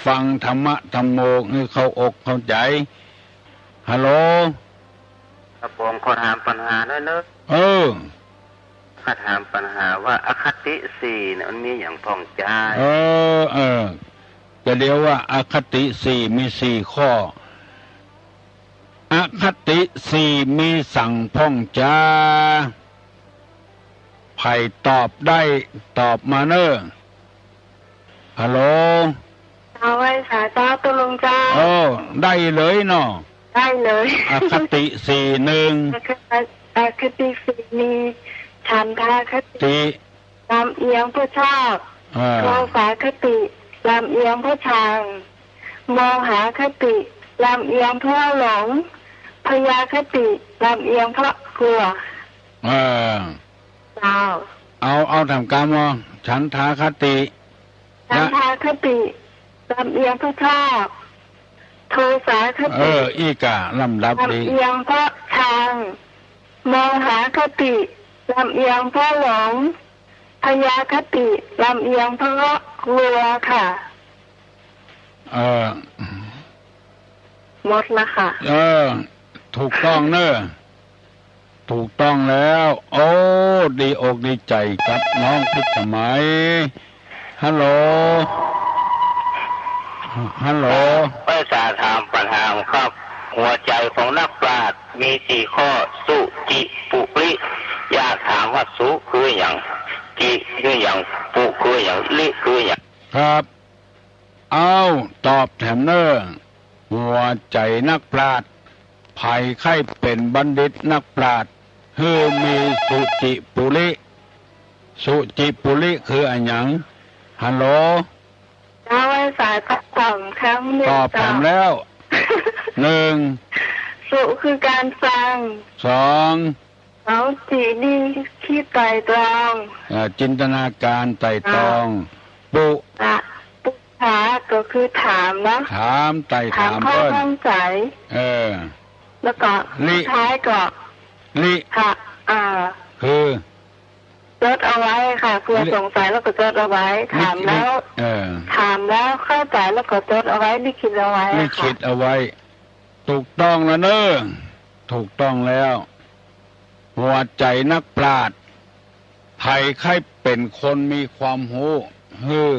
ฟังธรรมะธัมโมหื้อเข้าอกเข้าใจ๋ ฮัลโหล ครับผม ขอถามปัญหาหน่อยเนอะ เออ ข้าถามปัญหาว่าอคติสี่เนี่ยมันมีหยังพ่องจา เออ เออ ก็เดี๋ยวว่าอคติสี่มีสี่ข้อ อคติสี่มีสังพ่องจา ใผตอบได้ตอบมาเน่อ ฮัลโหล เจ้า ไหว้สาเจ้าตุ๊ลุงเจ้า โอ้ ได้เลยเนาะ ได้เลย อคติสี่ หนึ่ง อคติ อคติสี่มี ฉันทาคติ ติ ลำเอียงเพื่อชอบ อ่า โทสาคติ ลำเอียงเพื่อชัง โมหคติ ลำเอียงเพื่อหลง พยาคติ ลำเอียงเพื่อกลัว เออ เจ้า เอา เอาถามกำว่า ฉันทาคติ ฉันทาคติ ลำเอียงเพื่อชอบ โทสาคติ เออ อี้ก่า ลำดับดี ลำเอียงเพื่อชัง โมหคติ ลำเอียงเพื่อหลง พยาคติ ลำเอียงเพื่อกลัวค่ะ เออ หมดละค่ะ เออ ถูกต้องเน่อ ถูกต้องแล้ว โอ้ ดีอกดีใจ๋กับน้องพิสมัย ฮัลโหล ฮัลโหล ไหว้สาถามปัญหาครับ หัวใจ๋ของนักปราชญ์มีสี่ข้อ สุจิปุริ อยากถามว่าสุคือหยัง จิคือหยัง ปุคือหยัง ริคือหยัง ครับ เอา ตอบแถมเน่อ หัวใจ๋นักปราชญ์ ใผใค่เป๋นบัณฑิตนักปราชญ์ หื้อมีสุจิปุริ สุจิปุริคืออะหยัง ฮัลโหล เจ้า ไหว้สาตอบสองครั้งเนี่ย ตอบแถมแล้ว เจ้า หนึ่ง สุคือการฟัง สอง สอง จินี่คิดไตร่ตรอง เอ่อ จินตนาการไตร่ตรอง อ่า ปุ อ่ะ ปุจฉาก็คือถามเนาะ ถามไต่ถาม ถามข้อ เปิ้น ข้องใจ๋ เออ แล้วก็ ลิ สุดท้ายก็ ลิ ค่ะ อ่า คือ จดเอาไว้ค่ะ เผื่อ ลิ สงสัยแล้วก็จดเอาไว้ ลิ ถามแล้ว ลิ เออ ถามแล้วเข้าใจแล้วก็จดเอาไว้ ลิขิตเอาไว้ ลิ อะค่ะ ขิตเอาไว้ ถูกต้องแล้วเนอะ ถูกต้องแล้ว หัวใจ๋นักปราชญ์ ใผใค่เป๋นคนมีความฮู้ หื้อ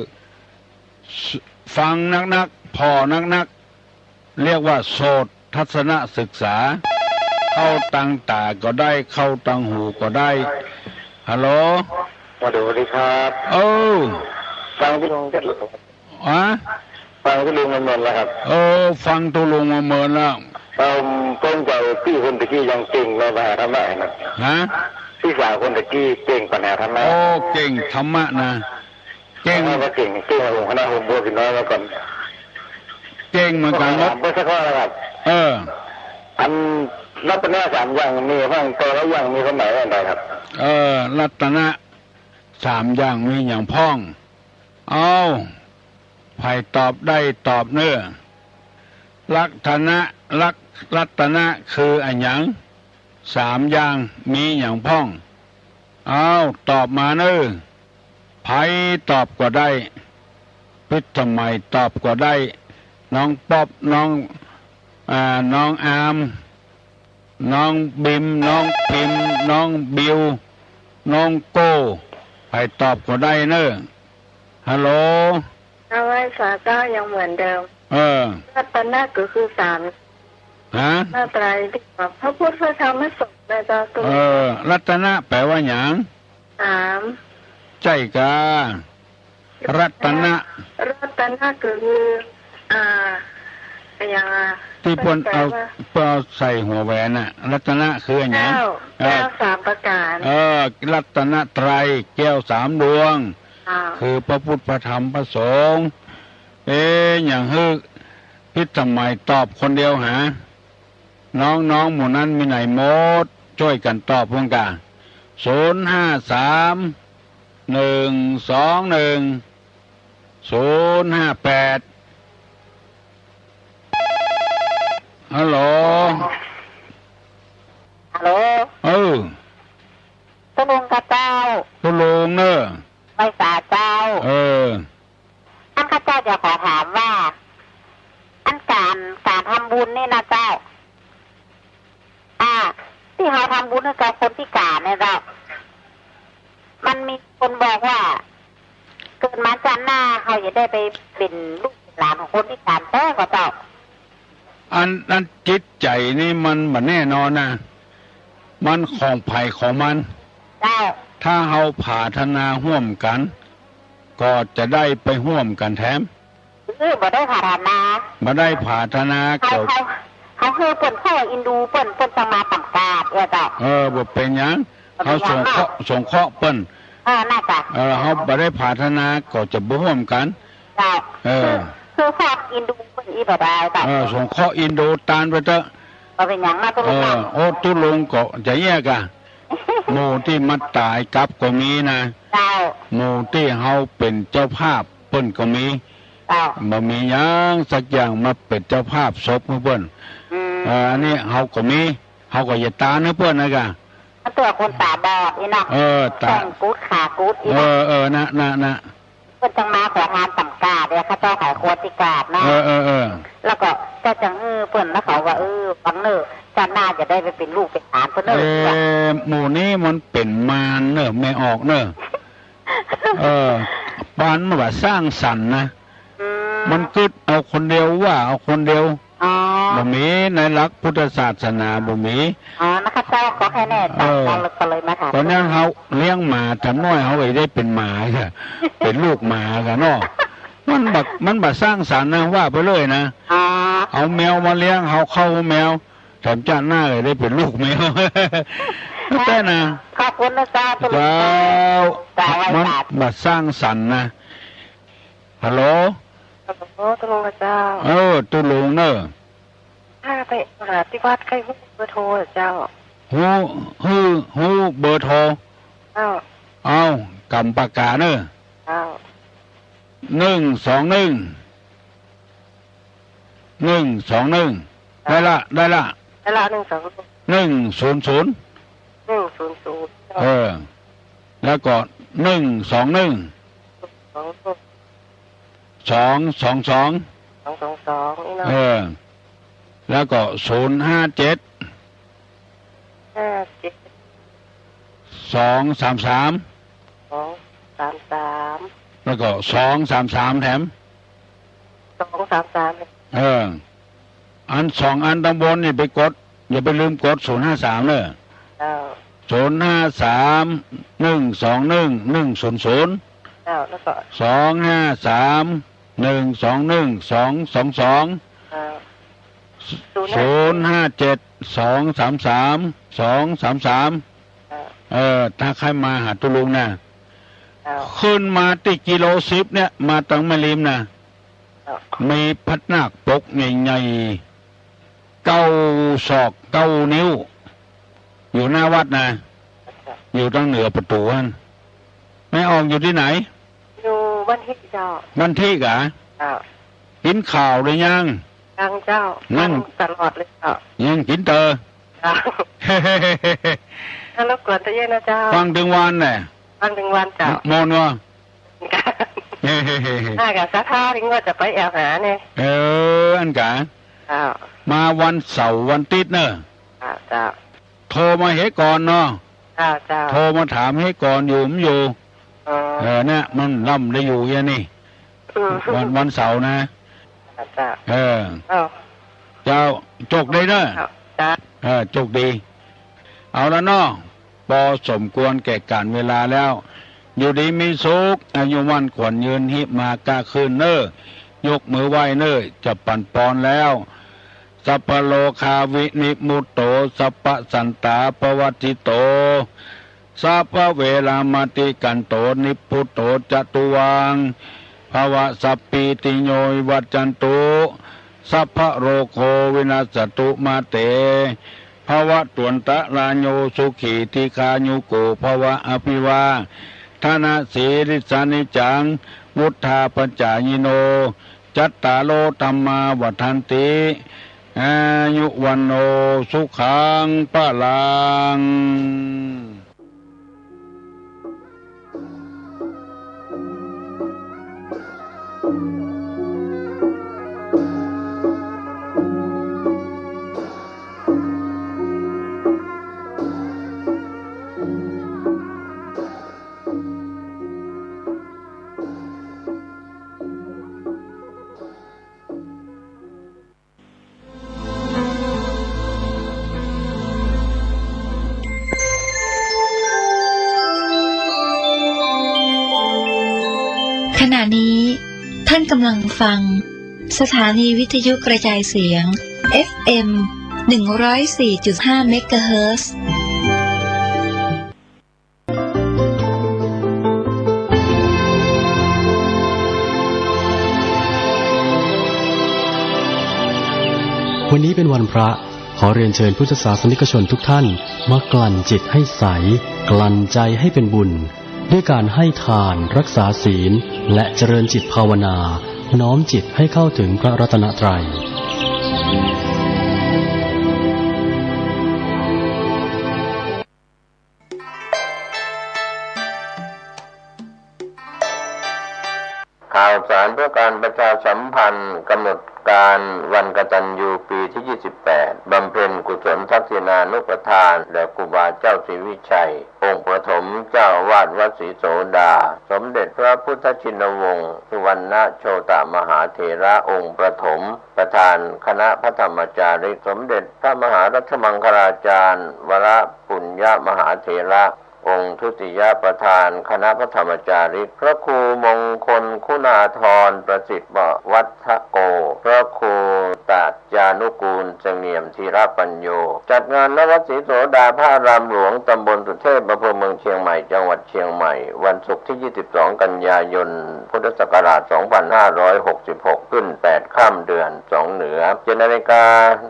ฟังนักๆ ผ่อนักๆ เรียกว่าโสตทัศนศึกษา เข้าตางต๋าก็ได้ เข้าตางหูก็ได้ ฮัลโหล ฮัลโหล สวัสดีครับ เออ ฟังตุลุง ฮะ ฟังตุลุงมาเมินแล้วครับ เออ ฟังตุลุงมาเมินแล้ว เอิ่ม ผมสนใจ๋ปี้คนตะกี้ยังเก่งในปัญหาธรรมะนะ ฮะ ปี้สาวคนตะกี้เก่งปัญหาธรรมะ โอ้ เก่งธรรมะนะ เก่ง ว่าเก่ง เก่งกว่าผม คณะผมบวชพี่น้อยมาก่อน เก่งเหมือนกั๋นหมด ผมถามเปิ้นสักข้อนะครับ เออ อันรัตนะสามอย่างมีบ้าง แต่ละอย่างมีความหมายว่าอะไรครับ เออ รัตนะสามอย่างมีหยังพ่อง เอ้า ใผตอบได้ตอบเน้อ รัตนะ รัต รัตนะคืออะหยัง สามอย่างมีหยังพ่อง เอ้า ตอบมาเน้อ ใผตอบก็ได้ พิสมัยตอบก็ได้ น้องป๊อป น้อง อ่า น้องอาร์ม น้องบิม น้องปิม น้องบิว น้องโก้ ใผตอบก็ได้เน้อ ฮัลโหล เอาไว้สาเจ้ายังเหมือนเดิม เออ รัตนะก็คือสาม ฮะ พระไตรปิฎก พระพุทธพระธรรมพระสงฆ์นะเจ้า เออ รัตนะแปลว่าหยัง สาม ใจ้กา รัตนะ รัตนะก็คือ อ่า อะหยังอะ ตี้เปิ้นเอา แปลว่า เปิ้นเอาใส่หัวแหวนน่ะ รัตนะคืออะหยัง แก้ว เออ แก้วสามประการ เออ รัตนตรัย แก้วสามดวง อ่า คือพระพุทธ พระธรรม พระสงฆ์ เอ๊ะ หยังหื้อพิสมัยตอบคนเดียวหา น้องๆ หมู่นั้นมีไหนหมด จ้วยกั๋นตอบพ่องกา ศูนย์ห้าสาม หนึ่งสองหนึ่ง ศูนย์ห้าแปด ฮัลโหล ฮัลโหล เออ ตุลุงกาเจ้า ตุลุงเน้อ ไว้สาเจ้า เออ อันข้าเจ้าจะขอถามว่า อันก๋าน ก๋านทำบุญนี่นะเจ้า อ่า ตี้เฮาทำบุญหื้อกับคนพิก๋านเนี่ยเจ้า มันมีคนบอกว่า เกิดมาจ้าดหน้าเฮาจะได้ไปเป๋นลูกเป๋นหลานของคนพิก๋านแต๊ก่อเจ้า อัน อันจิตใจ๋นี่มันบ่แน่นอนนะ มันของใผของมัน เจ้า ถ้าเฮาผาถนาฮ่วมกั๋น ก็จะได้ไปฮ่วมกั๋นแถม เออ บ่ได้ผาถนา บ่ได้ผาถนา เฮา เฮา เฮาหื้อเปิ้น เฮาเอ็นดูเปิ้น เปิ้นจะมาต๋ามกาด เออเจ้า เออ บ่เป๋นหยัง บ่เป๋นหยัง เฮาสงเคราะห์ เนาะ สงเคราะห์เปิ้น เออ น่าจะ เออ เฮาบ่ได้ผาถนาก็จะบ่ฮ่วมกั๋น เจ้า เออ คือ คือเฮาเอ็นดูเปิ้นอี้บ่ได้เจ้า เออ สงเคราะห์เอ็นดูตานไปเต๊อะ บ่เป๋นหยังนะ ตุลุง เออ นะ โอ้ ตุลุงก็จะแยกอะ หมู่ตี้มาต๋ายกลับก็มีนะ เจ้า หมู่ตี้เฮาเป๋นเจ้าภาพเปิ้นก็มี เจ้า บ่มีหยังสักอย่างมาเป๋นเจ้าภาพศพหื้อเปิ้น อืม เออ อันนี้เฮาก็มี เฮาก็จะตานหื้อเปิ้นนะกะ ตัวคนต๋าบอดอี้เนาะ เออ ต๋า แข้งกุด ขากุดอี้ เออ เนาะ เออ นะ นะ นะ เปิ้นจังมาขอตานต๋ามกาด เดี๋ยวข้าเจ้าขายคนพิก๋านเนาะ เออ เออ เออ แล้วก็เจ้าจังหื้อเปิ้น แล้วเขาว่า เออ ฟังเน้อ จ้าดหน้าจะได้ไปเป๋นลูกเป๋นหลานเปิ้นเน้อ เออ หมู่นี้มันเป๋นมารเน้อ แม่ออกเน้อ เออ ปานมันบ่สร้างสรรค์นะ อืม มันกึ๊ดเอาคนเดียว ว่าเอาคนเดียว อ๋อ บ่มี ในหลักพุทธศาสนาบ่มี อ๋อ นะข้าเจ้า ขอแค่แน่ใจ เออ เฮาก็เลยมาถาม ต๋อนนั้นเฮาเลี้ยงหมา แถมน้อยเฮาก็ได้เป๋นหมา เป๋นลูกหมากะเนาะ มันบ่ มันบ่สร้างสรรค์นะ ว่าไปเลยนะ อ๋อ เอาแมวมาเลี้ยง เฮาเข้าแมว แถมจ้าดหน้าก็ได้เป๋นลูกแมว แต่นะ ขอบคุณนะเจ้า เจ้า เจ้า มันบ่สร้างสรรค์นะ ฮัลโหล ฮัลโหล ตุลุงกาเจ้า เออ ตุลุงเน้อ ข้าไปหาตี้วัดใค่ฮู้เบอร์โทรอะเจ้า ฮู้ ฮู้ ฮู้เบอร์โทร เจ้า เอ้า กำปากกาเน้อ เจ้า หนึ่งสองหนึ่ง หนึ่งสองหนึ่ง ได้ละ ได้ละ แล้วหนึ่งสองหนึ่ง หนึ่งศูนย์ศูนย์ หนึ่งศูนย์ศูนย์ เออ แล้วก็ หนึ่งสองหนึ่ง สองหนึ่ง สองสองสอง สองสองสอง นี่เนาะ เออ แล้วก็ ศูนย์ห้าเจ็ด ห้าเจ็ด สองสามสาม สองสามสาม แล้วก็ สองสามสาม แถม สองสามสาม เออ อันสองอันตังบนนี่ไปกด อย่าไปลืมกด ศูนย์ห้าสาม เน่อ เจ้า ศูนย์ห้าสาม หนึ่งสองหนึ่ง หนึ่งศูนย์ศูนย์ เจ้า แล้วก็ สองห้าสาม หนึ่งสองหนึ่ง สองสองสอง เจ้า ศูนย์ห้าเจ็ด สองสามสาม สองสามสาม เจ้า เออ ถ้าใครมาหาตุ๊ลุงนะ เจ้า ขึ้นมาตี้กิโลสิบเนี่ย มาตังแม่ริมนะ เจ้า มีพะนาคปกใหญ่ๆ เก้าศอกเก้านิ้ว อยู่หน้าวัดนะ อยู่ตางเหนือประตู๋หั้น แม่อองอยู่ตี้ไหน อยู่บ้านทิกเจ้า บ้านทิกเหรอ เจ้า กิ๋นข้าวหรือยัง ยังเจ้า นั่ง ฟังตลอดเลยเจ้า ยังกิ๋นเตอ เจ้า แล้วรบกวนตะเย้ยนะเจ้า ฟังตึงวานแหละ ฟังตึงวานเจ้า ม่วนก่อ น่าจะศรัทธา เถิงว่าจะไปแอ่วหาเนี่ย เออ อั้นก่อ เจ้า มาวันเสาร์วันติ๊ดเน่อ เจ้า เจ้า โทรมาเฮก่อนเนาะ เจ้า เจ้า โทรมาถามเฮก่อนอยู่บ่อยู่ อ๋อ เออ เนี่ย มันลำได้อยู่เยียะนี่ อืม วัน วันเสาร์นะ เจ้า เออ เอ้า เจ้า โจคดีเน่อ เจ้า เจ้า เออ โจคดี เอาละเนาะ ปอสมควรแก่กาลเวลาแล้ว อยู่ดีมีสุข อายุมั่นขวัญยืน หิมาก้าขึ้นเน่อ ยกมือไหว้เน่อ จะปั๋นปอนแล้ว สัพพะโรคาวินิมุตโต สัพพะสันตาปวัตถิโต สัพพะเวรามติกันโต นิพพุตโตจะตุวัง ภวะ สัพพีติโยวิวัจจันตุ สัพพะโรโควินัสสะตุมาเต ภวะตวันตะราโย สุขีทีฆายุโกภวะ อภิวาทะนะสีลิสสะนิจจัง วุฑฒาปะจายิโน จัตตาโรธัมมาวัฑฒันติ อายุวัณโณ สุขัง พะลัง ขณะนี้ท่านกำลังฟังสถานีวิทยุกระจายเสียง เอฟเอ็ม หนึ่งร้อยสี่จุดห้า เมกะเฮิรตซ์ วันนี้เป็นวันพระ ขอเรียนเชิญพุทธศาสนิกชนทุกท่าน มากลั่นจิตให้ใส กลั่นใจให้เป็นบุญ ด้วยการให้ทาน รักษาศีล และเจริญจิตภาวนา น้อมจิตให้เข้าถึงพระรัตนตรัย ข่าวสารเพื่อการประชาสัมพันธ์ กำหนดการวันกตัญญูปีที่ ยี่สิบแปด บำเพ็ญกุศลทักษิณานุปทานแด่ครูบาเจ้าศรีวิชัย องค์ประถมเจ้าอาวาสวัดศรีโสดา สมเด็จพระพุทธชินวงศ์ สุวรรณโชตมหาเถระองค์ประถม ประธานคณะพระธรรมจาริก สมเด็จพระมหารัชมังคลาจารย์ วรปุญญมหาเถระ องค์ทุติยประธานคณะพระธรรมจาริก พระครูมงคลคุณาธร ประสิทธิ์วัฒโก พระครูตาจานุกูล เสงี่ยมธีรปัญโญ จัดงาน ณ วัดศรีโสดาพระอารามหลวง ตำบลสุเทพ อำเภอเมืองเชียงใหม่ จังหวัดเชียงใหม่ วันศุกร์ที่ ยี่สิบสอง กันยายน พุทธศักราช สองพันห้าร้อยหกสิบหก ขึ้นแปดค่ำเดือนสองเหนือ เจ็ดนาฬิกา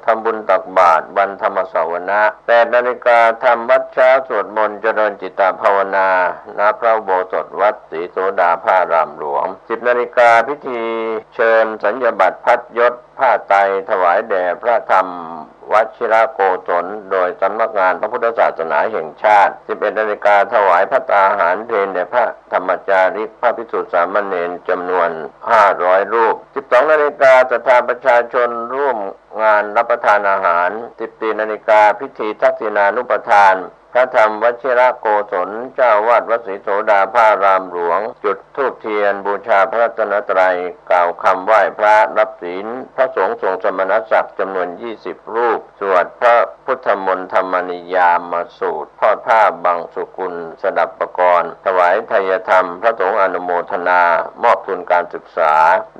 ทำบุญตักบาตรวันธรรมสวนะ แปดนาฬิกา ทำวัตรเช้า สวดมนต์เจริญจิตตภาวนา ณ พระอุโบสถวัดศรีโสดาพระอารามหลวง สิบนาฬิกา พิธีเชิญสัญญบัตรพัดยศ ผ้าไตร ถวายแด่พระธรรมวชิรโกศล โดยสำนักงานพระพุทธศาสนาแห่งชาติ สิบเอ็ดนาฬิกา ถวายภัตตาหารเพลแด่พระธรรมจาริก พระภิกษุสามเณรจำนวนห้าร้อยรูป สิบสองนาฬิกา ศรัทธาประชาชนร่วมงานรับประทานอาหาร สิบสี่นาฬิกา พิธีทักษิณานุปทาน พระธรรมวชิรโกศล เจ้าอาวาสวัดศรีโสดาพระอารามหลวง จุดธูปเทียนบูชาพระรัตนตรัย กล่าวคำไหว้พระ รับศีล พระสงฆ์ทรงสมณศักดิ์จำนวนยี่สิบรูป สวดพระพุทธมนต์ธรรมนิยามสูตร ทอดผ้าบังสุกุล สดับปกรณ์ ถวายไทยธรรม พระสงฆ์อนุโมทนา มอบทุนการศึกษา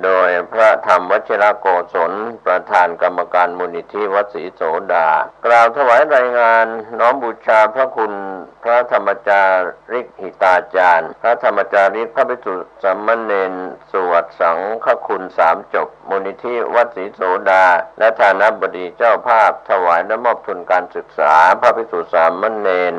โดยพระธรรมวชิรโกศล ประธานกรรมการมูลนิธิวัดศรีโสดา กล่าวถวายรายงานน้อมบูชาพระคุณพระธรรมจาริกหิตาจารย์ พระธรรมจาริก พระภิกษุสามเณร สวดสังฆคุณสามจบ มูลนิธิวัดศรีโสดา และฐานะบดีเจ้าภาพ ถวายและมอบทุนการศึกษา พระภิกษุสามเณร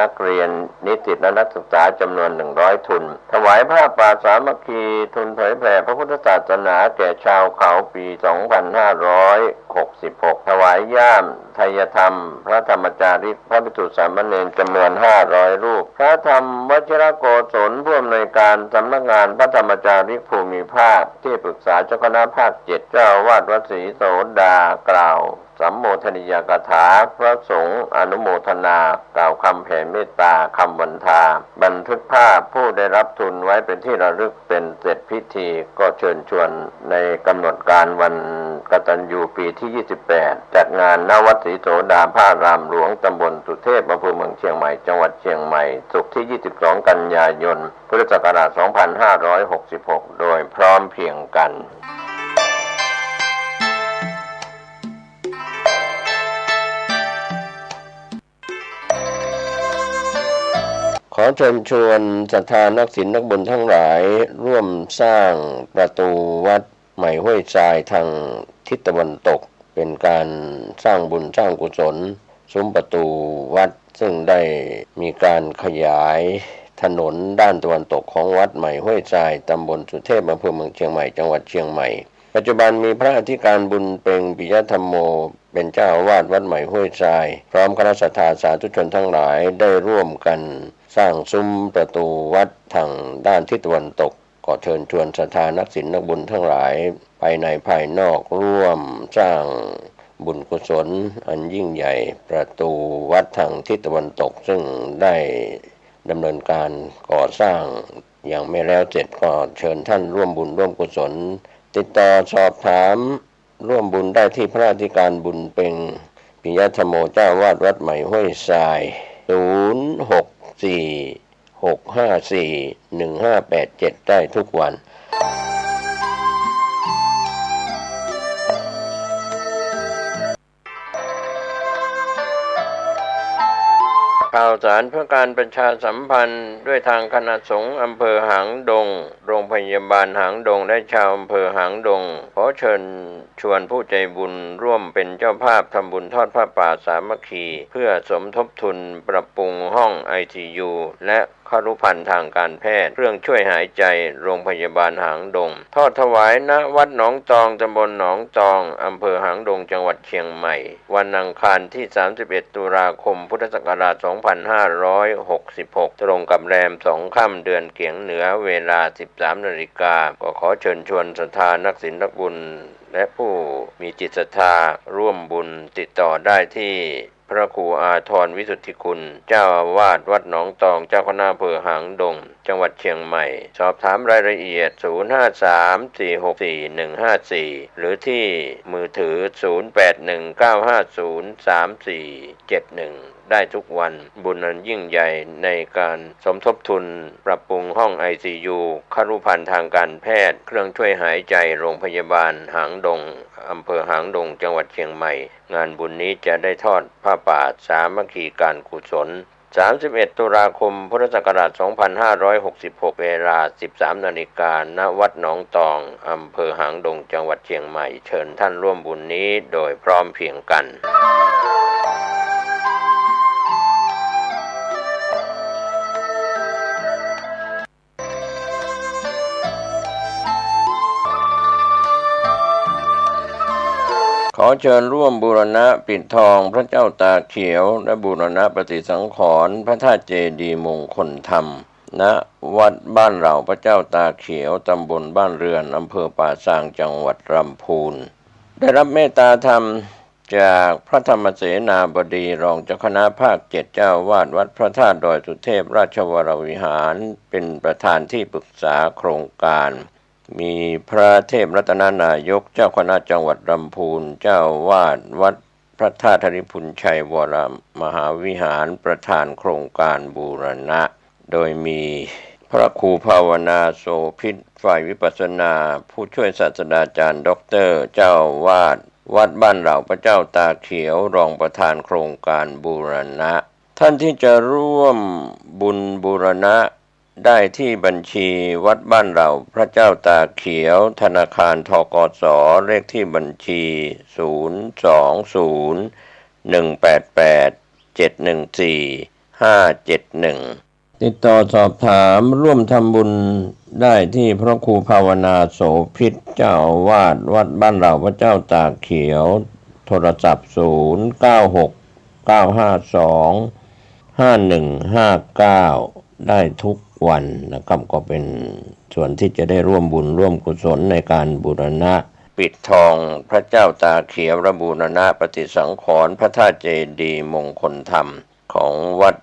นักเรียน นิสิตและนักศึกษาจำนวนหนึ่งร้อยทุน ถวายผ้าป่าสามัคคี ทุนเผยแผ่พระพุทธศาสนาแก่ชาวเขา ปีสองพันห้าร้อยหกสิบหก ถวายย่ามไทยธรรม พระธรรมจาริก พระภิกษุสามเณรจำนวนห้าร้อยรูป พระธรรมวชิรโกศล ผู้อำนวยการสำนักงานพระธรรมจาริกภูมิภาค ที่ปรึกษาเจ้าคณะภาคเจ็ด เจ้าอาวาสวัดศรีโสดา กล่าว สัมโมทนียกถา พระสงฆ์อนุโมทนา กล่าวคำแผ่เมตตา คำวันทา บันทึกภาพผู้ได้รับทุนไว้เป็นที่ระลึก เป็นเสร็จพิธี ก็เชิญชวนในกำหนดการวันกตัญญูปีที่ยี่สิบแปด จัดงาน ณ วัดศรีโสดาพระอารามหลวง ตำบลสุเทพ อำเภอเมืองเชียงใหม่ จังหวัดเชียงใหม่ ศุกร์ที่ยี่สิบสองกันยายน พุทธศักราชสองพันห้าร้อยหกสิบหก โดยพร้อมเพรียงกัน ขอเชิญชวนศรัทธานักศีลนักบุญทั้งหลาย ร่วมสร้างประตูวัดใหม่ห้วยทรายทางทิศตะวันตก เป็นการสร้างบุญสร้างกุศล ซุ้มประตูวัด ซึ่งได้มีการขยายถนนด้านตะวันตกของวัดใหม่ห้วยทราย ตำบลสุเทพ อำเภอเมืองเชียงใหม่ จังหวัดเชียงใหม่ ปัจจุบันมีพระอธิการบุญเพ็ง ปิยธรรมโม เป็นเจ้าอาวาสวัดใหม่ห้วยทราย พร้อมคณะศรัทธาสาธุชนทั้งหลาย ได้ร่วมกันสร้างซุ้มประตูวัดทางด้านทิศตะวันตก ขอเชิญชวนศรัทธานักศีลนักบุญทั้งหลาย ภายในภายนอก ร่วมสร้างบุญกุศลอันยิ่งใหญ่ ประตูวัดทางทิศตะวันตก ซึ่งได้ดำเนินการก่อสร้างยังไม่แล้วเสร็จ ก็เชิญท่านร่วมบุญร่วมกุศล ติดต่อสอบถาม ร่วมบุญได้ที่พระอธิการบุญเพ็ง ปิยธรรมโม เจ้าอาวาสวัดใหม่ห้วยทราย ศูนย์หกสี่ หกห้าสี่ หนึ่งห้าแปดเจ็ด ได้ทุกวัน ข่าวสารเพื่อการประชาสัมพันธ์ ด้วยทางคณะสงฆ์อำเภอหางดง โรงพยาบาลหางดง และชาวอำเภอหางดง ขอเชิญชวนผู้ใจบุญร่วมเป็นเจ้าภาพทำบุญทอดผ้าป่าสามัคคี เพื่อสมทบทุนปรับปรุงห้อง ไอซียู และครุภัณฑ์ทางการแพทย์ เครื่องช่วยหายใจ โรงพยาบาลหางดง ทอดถวาย ณ วัดหนองตอง ตำบลหนองตอง อำเภอหางดง จังหวัดเชียงใหม่ วันอังคารที่สามสิบเอ็ดตุลาคม พุทธศักราชสองพันห้าร้อยหกสิบหก ตรงกับแรมสองค่ำเดือนเกียงเหนือ เวลาสิบสามนาฬิกา ก็ขอเชิญชวนศรัทธานักศีลนักบุญ และผู้มีจิตศรัทธาร่วมบุญ ติดต่อได้ที่พระครูอาทรวิสุทธิคุณ เจ้าอาวาสวัดหนองตอง เจ้าคณะอำเภอหางดง จังหวัดเชียงใหม่ สอบถามรายละเอียด ศูนย์ห้าสาม สี่หกสี่ หนึ่งห้าสี่ หรือที่มือถือ ศูนย์แปดหนึ่ง เก้าห้าศูนย์ สามสี่เจ็ดหนึ่ง ได้ทุกวัน บุญอันยิ่งใหญ่ในการสมทบทุนปรับปรุงห้อง ไอซียู ครุภัณฑ์ทางการแพทย์ เครื่องช่วยหายใจ โรงพยาบาลหางดง อำเภอหางดง จังหวัดเชียงใหม่ งานบุญนี้จะได้ทอดผ้าป่าสามัคคีการกุศล สามสิบเอ็ดตุลาคม พุทธศักราชสองพันห้าร้อยหกสิบหก เวลาสิบสามนาฬิกา ณ วัดหนองตอง อำเภอหางดง จังหวัดเชียงใหม่ เชิญท่านร่วมบุญนี้โดยพร้อมเพรียงกัน ขอเชิญร่วมบูรณะปิดทองพระเจ้าตาเขียว และบูรณะปฏิสังขรณ์พระธาตุเจดีย์มงคลธรรม ณ วัดบ้านเหล่าพระเจ้าตาเขียว ตำบลบ้านเรือน อำเภอป่าซาง จังหวัดลำพูน ได้รับเมตตาธรรมจากพระธรรมเสนาบดี รองเจ้าคณะภาคเจ็ด เจ้าอาวาสวัดพระธาตุดอยสุเทพราชวรวิหาร เป็นประธานที่ปรึกษาโครงการ มีพระเทพรัตนนายก เจ้าคณะจังหวัดลำพูน เจ้าอาวาสวัดพระธาตุธริพุนชัยวรมหาวิหาร ประธานโครงการบูรณะ โดยมีพระครูภาวนาโสภิต ฝ่ายวิปัสสนา ผู้ช่วยศาสตราจารย์ด็อกเตอร์ เจ้าอาวาสวัดบ้านเหล่าพระเจ้าตาเขียว รองประธานโครงการบูรณะ ท่านที่จะร่วมบุญบูรณะ ได้ที่บัญชีวัดบ้านเหล่าพระเจ้าตาเขียว ธนาคาร ธ.ก.ส. เลขที่บัญชี ศูนย์ สอง ศูนย์ หนึ่ง แปด แปด เจ็ด หนึ่ง สี่ ห้า เจ็ด หนึ่ง ติดต่อสอบถามร่วมทำบุญได้ที่พระครูภาวนาโสภิต เจ้าอาวาสวัดบ้านเหล่าพระเจ้าตาเขียว โทรศัพท์ ศูนย์ เก้า หก เก้า ห้า สอง ห้า หนึ่ง ห้า เก้า ได้ทุกวันนะครับ ก็เป็นส่วนที่จะได้ร่วมบุญร่วมกุศลในการบูรณะปิดทองพระเจ้าตาเขียว และบูรณะปฏิสังขรณ์พระธาตุเจดีย์มงคลธรรม ของวัด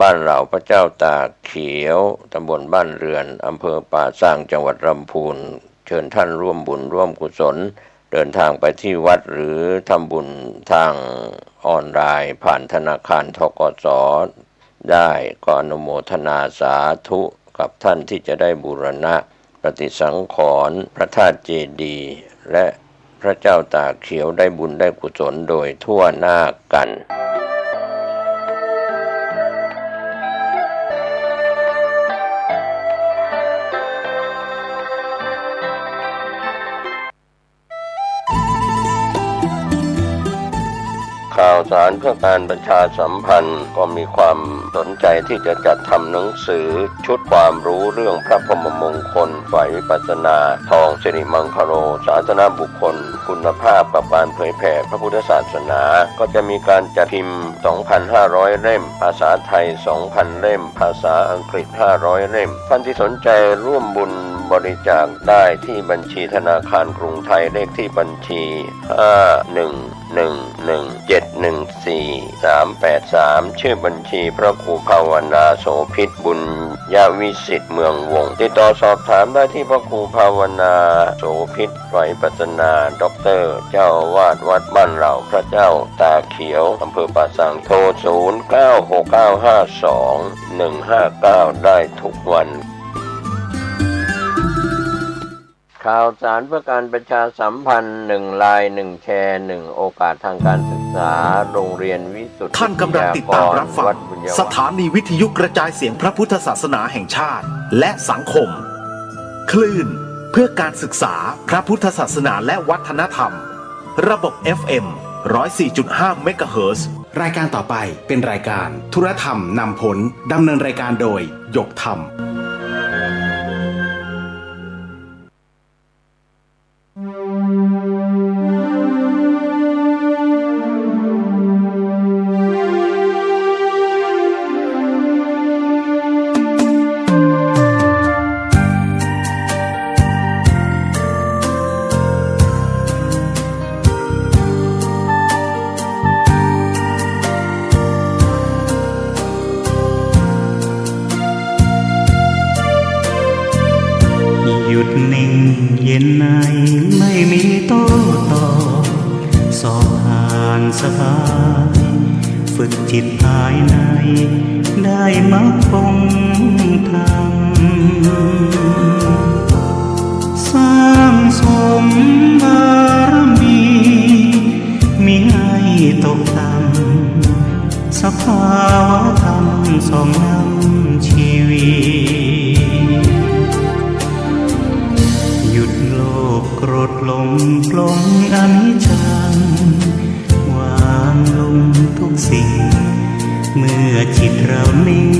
บ้านเหล่าพระเจ้าตาเขียว ตำบลบ้านเรือน อำเภอป่าซาง จังหวัดลำพูน เชิญท่านร่วมบุญร่วมกุศล เดินทางไปที่วัดหรือทำบุญทางออนไลน์ผ่านธนาคาร ธ.ก.ส. ได้ ก็อนุโมทนาสาธุกับท่านที่จะได้บูรณะปฏิสังขรณ์พระธาตุเจดีย์ และพระเจ้าตาเขียว ได้บุญได้กุศลโดยทั่วหน้ากัน ข่าวสารเพื่อการประชาสัมพันธ์ ก็มีความสนใจที่จะจัดทำหนังสือชุดความรู้เรื่องพระพรหมมงคลฝ่ายวิปัสสนา ทองสิริมังคโล สาสนบุคคล คุณภาพกับการเผยแผ่พระพุทธศาสนา ก็จะมีการจัดพิมพ์ สองพันห้าร้อย เล่ม ภาษาไทย สองพัน เล่ม ภาษาอังกฤษ ห้าร้อย เล่ม ท่านที่สนใจร่วมบุญบริจาคได้ที่บัญชีธนาคารกรุงไทย เลขที่บัญชี ห้า หนึ่ง หนึ่ง หนึ่ง เจ็ด หนึ่ง สี่ สาม แปด สาม ชื่อบัญชีพระครูภาวนาโสภิต บุญยวิสิทธิ์ เมืองวงศ์ ติดต่อสอบถามได้ที่พระครูภาวนาโสภิต ฝ่ายวิปัสสนา ด็อกเตอร์ เจ้าอาวาสวัดบ้านเหล่าพระเจ้าตาเขียว อำเภอป่าซาง โทร ศูนย์ เก้า หก เก้า ห้า สอง หนึ่ง ห้า เก้า ได้ทุกวัน ข่าวสารเพื่อการประชาสัมพันธ์ หนึ่ง ไลน์ หนึ่ง แชร์ หนึ่ง โอกาสทางการศึกษา โรงเรียนวิสุทธิ ท่านกำลังติดตามรับฟัง วิทยากร วัดบุญญวัฒน์ สถานีวิทยุกระจายเสียงพระพุทธศาสนาแห่งชาติ และสังคม คลื่นเพื่อการศึกษาพระพุทธศาสนาและวัฒนธรรม ระบบ เอฟ เอ็ม ร้อยสี่จุดห้า เมกะเฮิรตซ์ รายการต่อไปเป็นรายการธุรธรรมนำผล ดำเนินรายการโดย หยกธรรม หยุดนิ่งเย็นในไม่มีโต้ตอบ สอบผ่านสบาย ฝึกจิตภายใน ได้มรรคองค์ธรรม สร้างสมบารมี มิให้ตกต่ำ สภาวะธรรมส่องนำชีวิต หยุดโลภโกรธหลงปลงอนิจจัง วางลงทุกสิ่ง เมื่อจิตเรานิ่ง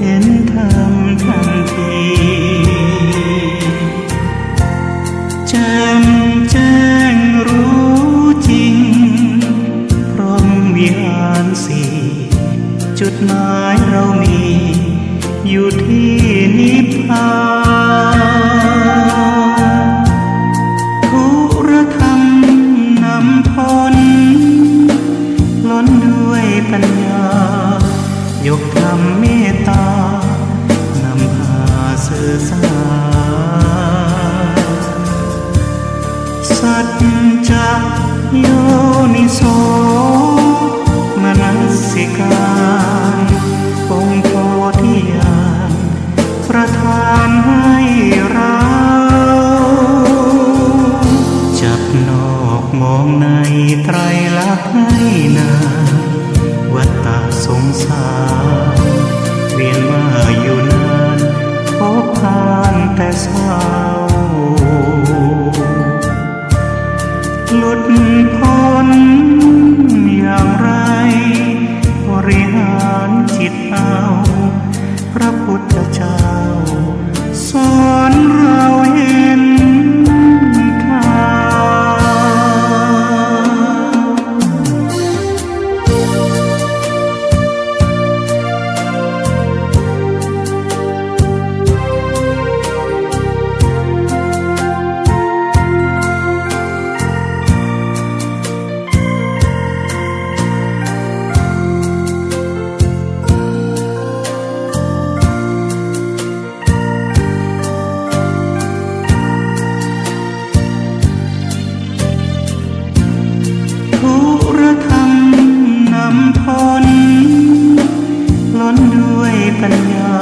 เห็นธรรมทันที แจ่มแจ้งรู้จริง หมายเรามีอยู่ที่นิพพาน ธุรธรรมนำพ้น ล้นด้วยปัญญา ยกธรรมเมตตา นำพาสื่อสาร สัจจะโยนิโสมนสิการ องค์โพธิญาณประทานให้เรา จับนอกมองในไตรลักษณ์ให้นาน วัฏฏะสงสาร เวียนว่ายอยู่นาน พบผ่านแต่เศร้า หลุดพ้นอย่างไร บริหารจิตเอา พระพุทธเจ้าสอนเราเห็นธรรม ธุรธรรมนำพ้น ล้นด้วยปัญญา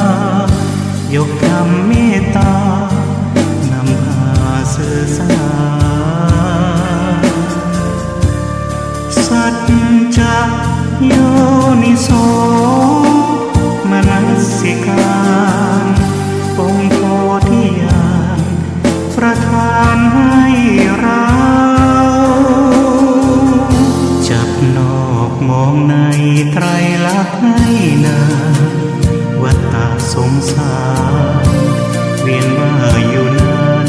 ยกธรรมเมตตา นำพาสื่อสาร สัจจะโยนิโสมนสิการ องค์โพธิญาณประทานให้เรา จับนอกมองในไตรลักษณ์ให้นาน วัฏฏะสงสาร เวียนว่ายอยู่นาน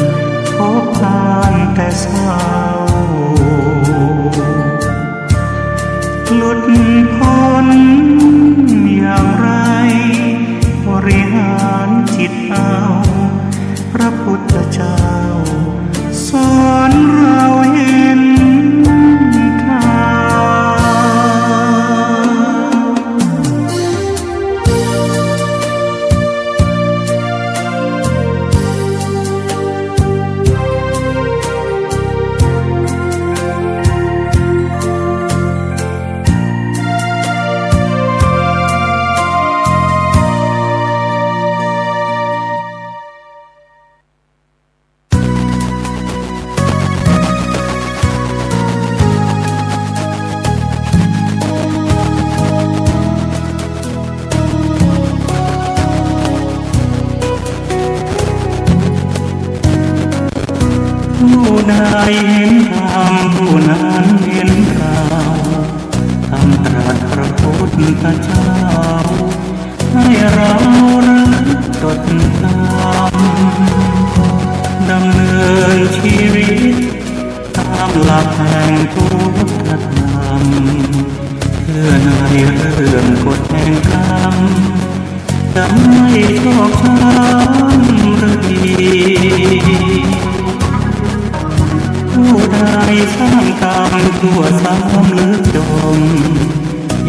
พบผ่านแต่เศร้า หลุดพ้นอย่างไร บริหารจิตเอา พระพุทธเจ้าสอนเราเห็นธรรม ผู้ใดเห็นธรรม ผู้นั้นเห็นเรา ธรรมตรัสพระพุทธเจ้า ให้เราระลึกจดจำ ดำเนินชีวิตตามหลักแห่งพุทธธรรม เชื่อในเรื่องกฎแห่งกรรม จะไม่ชอกช้ำหรือดี ผู้ใดสร้างกรรมชั่วซ้ำหรือจม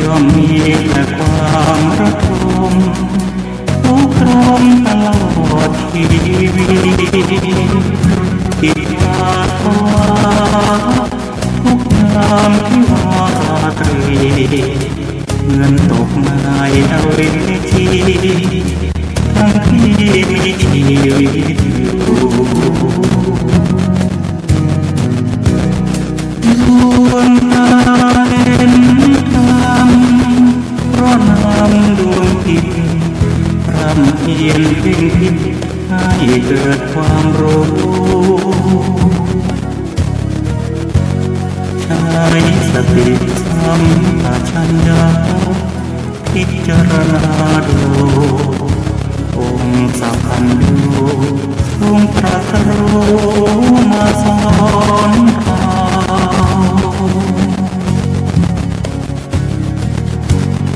ย่อมมีแต่ความระทม ทุกข์ทรมตลอดชีวิต กิจวาสนาทุกยามที่วาตรี เหมือนตกในอเวจี ทั้งที่มีชีวิตอยู่ ส่วนตาเห็นธรรม เพราะนำดวงจิต พร่ำเพียรเพ่งพิจ ให้เกิดความรู้ ใช้สติสัมปชัญญะ พิจารณาดู องค์สัพพัญญู ทรงตรัสรู้มาสอนเรา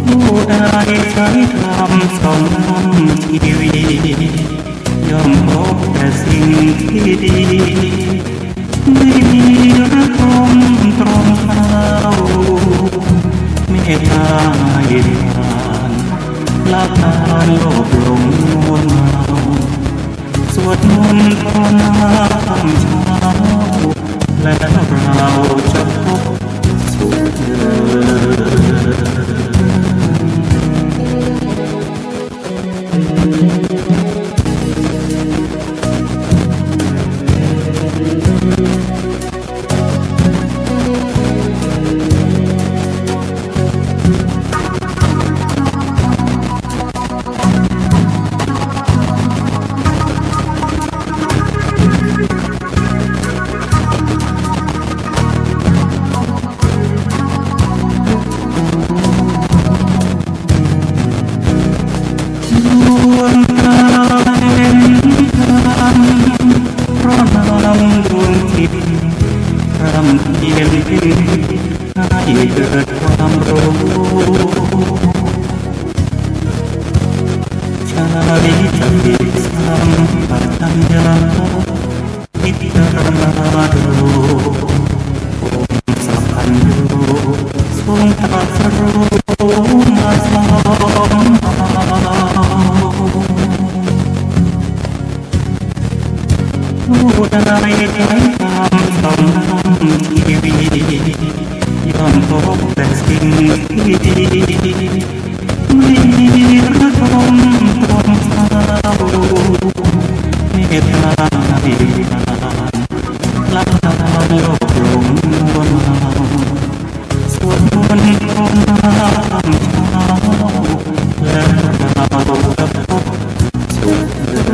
ผู้ใด ำส่องนำชีวิต ย่อมพบแต่สิ่งที่ดี ไม่มีระทมตรองเท้า เมตตาให้ทาน ละทานโลภหลงมัวเมา สวดมนต์ภาวนาตอนเช้า แล้วเราจะพบสุขเดิน ดวงตาเห็นธรรม เพราะนำดวงจิต พร่ำเพียรเพ่งให้เกิดความรู้ ใช้สติสัมปชัญญะ พิจารณาดู องค์สัพพัญญู ทรงตรัสรู้มาสอนเรา ผู้ใดใช้ธรรมส่องนำชีวิต ย่อมพบแต่สิ่งที่ดี ไม่มีระทมตรองเท้า เมตตาให้ทาน ละทานโลภหลงมัวเมา สวดมนต์ภาวนาตอนเช้า แล้วเราจะพบสุขเดิน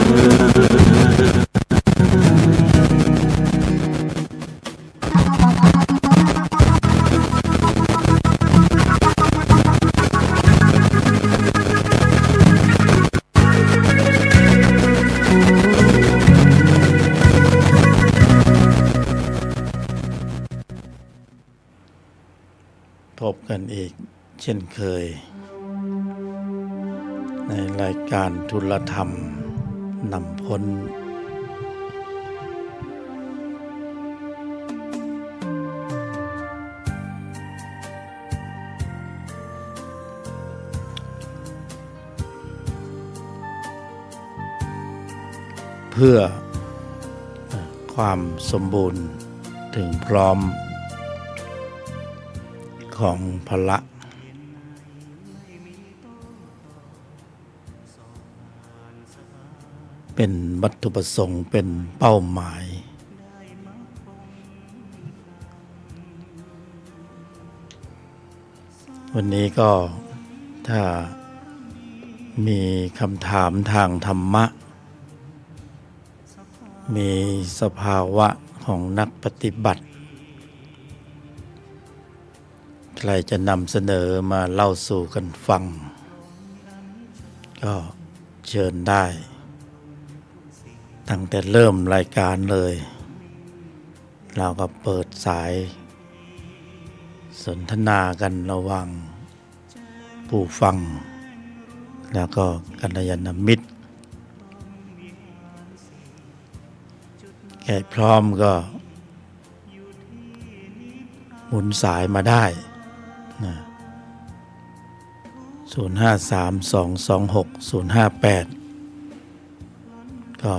พบกันอีกเช่นเคย ในรายการทุลธรรมนำพ้น เพื่อความสมบูรณ์ถึงพร้อมของพละ เป็นวัตถุประสงค์ เป็นเป้าหมาย วันนี้ก็ถ้ามีคำถามทางธรรมะ มีสภาวะของนักปฏิบัติ ใครจะนำเสนอมาเล่าสู่กันฟัง ก็เชิญได้ ตั้งแต่เริ่มรายการเลย เราก็เปิดสายสนทนากันระหว่างผู้ฟัง แล้วก็กัลยาณมิตร ใครพร้อมก็หมุนสายมาได้นะ ศูนย์ห้าสาม สองสองหก ศูนย์ห้าแปด ก็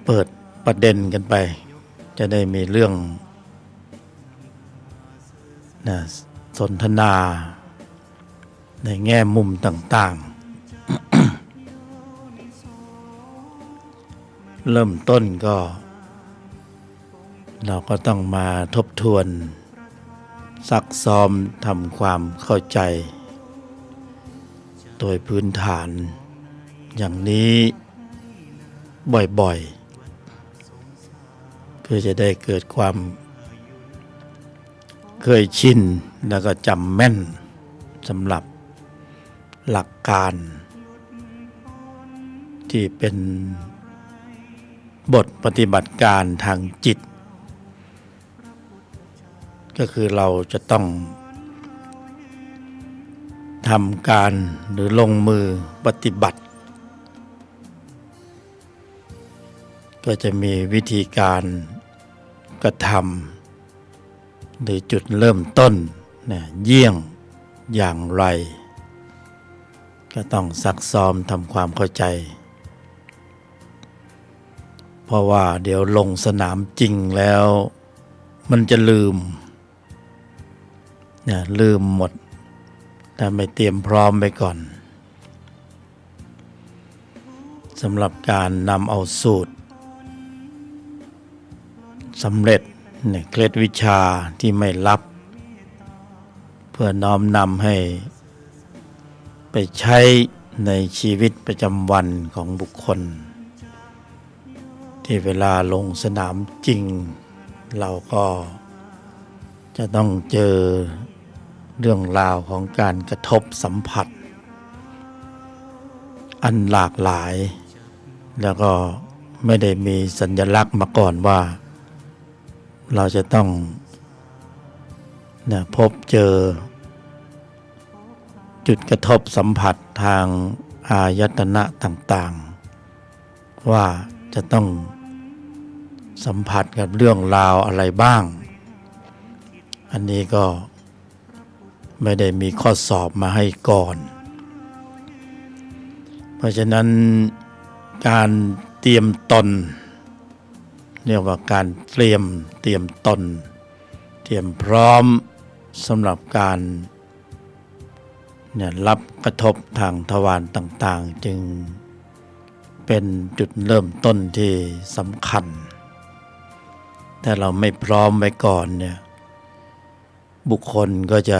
เปิดประเด็นกันไป จะได้มีเรื่องนะ สนทนาในแง่มุมต่างๆ เริ่มต้นก็ เราก็ต้องมาทบทวน ซักซ้อมทำความเข้าใจ โดยพื้นฐานอย่างนี้บ่อยๆ เพื่อจะได้เกิดความเคยชิน แล้วก็จำแม่น สำหรับหลักการที่เป็นบทปฏิบัติการทางจิต ก็คือเราจะต้อง ทำการหรือลงมือปฏิบัติ ก็จะมีวิธีการกระทำหรือจุดเริ่มต้นนะ เยี่ยงอย่างไร ก็ต้องซักซ้อมทำความเข้าใจ เพราะว่าเดี๋ยวลงสนามจริงแล้วมันจะลืมนะ ลืมหมด ถ้าไม่เตรียมพร้อมไว้ก่อน สำหรับการนำเอาสูตรสำเร็จเนี่ย เคล็ดวิชาที่ไม่ลับ เพื่อน้อมนำให้ไปใช้ในชีวิตประจำวันของบุคคล ที่เวลาลงสนามจริง เราก็จะต้องเจอเรื่องราวของการกระทบสัมผัส อันหลากหลาย แล้วก็ไม่ได้มีสัญลักษณ์มาก่อนว่า เราจะต้องนะ พบเจอจุดกระทบสัมผัสทางอายตนะต่างๆ ว่าจะต้องสัมผัสกับเรื่องราวอะไรบ้าง อันนี้ก็ไม่ได้มีข้อสอบมาให้ก่อน เพราะฉะนั้นการเตรียมตน เรียกว่าการเตรียม เตรียมตน เตรียมพร้อมสำหรับการเนี่ย รับกระทบทางทวารต่างๆ จึงเป็นจุดเริ่มต้นที่สำคัญ ถ้าเราไม่พร้อมไว้ก่อนเนี่ย บุคคลก็จะ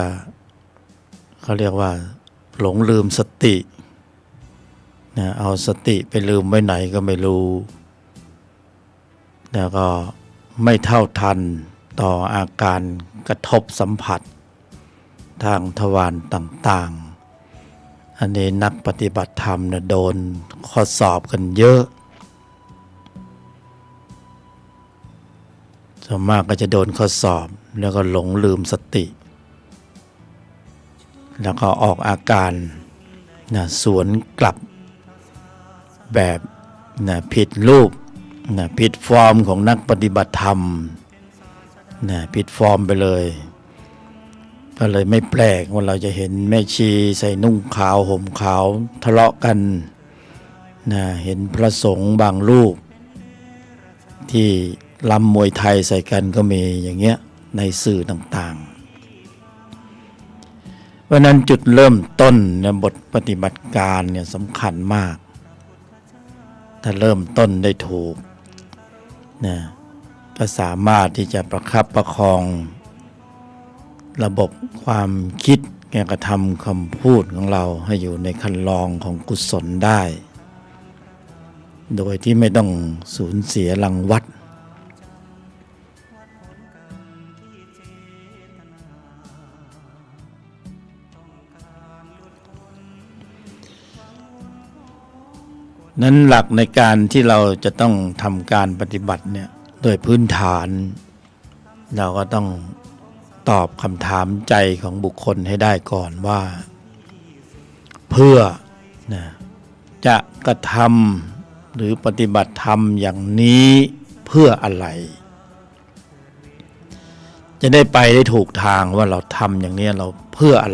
เขาเรียกว่าหลงลืมสตินะ เอาสติไปลืมไว้ไหนก็ไม่รู้ แล้วก็ไม่เท่าทันต่ออาการกระทบสัมผัสทางทวารต่างๆ อันนี้นักปฏิบัติธรรมนะ โดนข้อสอบกันเยอะ ส่วนมากก็จะโดนข้อสอบ แล้วก็หลงลืมสติ แล้วก็ออกอาการนะ สวนกลับแบบนะ ผิดรูปนะ ผิดฟอร์มของนักปฏิบัติธรรมนะ ผิดฟอร์มไปเลย ก็เลยไม่แปลกว่าเราจะเห็นแม่ชีใส่นุ่งขาวห่มขาวทะเลาะกันนะ เห็นพระสงฆ์บางรูป ที่รำมวยไทยใส่กันก็มีอย่างเงี้ย ในสื่อต่างๆ เพราะฉะนั้นจุดเริ่มต้นเนี่ย บทปฏิบัติการเนี่ยสำคัญมาก ถ้าเริ่มต้นได้ถูกนะ ก็สามารถที่จะประคับประคองระบบความคิด การกระทำ คำพูดของเราให้อยู่ในคันลองของกุศลได้ โดยที่ไม่ต้องสูญเสียรังวัตร นั้นหลักในการที่เราจะต้องทำการปฏิบัติเนี่ย โดยพื้นฐาน เราก็ต้องตอบคำถามใจของบุคคลให้ได้ก่อนว่า เพื่อนะ จะกระทำหรือปฏิบัติธรรมอย่างนี้เพื่ออะไร จะได้ไปได้ถูกทางว่าเราทำอย่างนี้เราเพื่ออะไร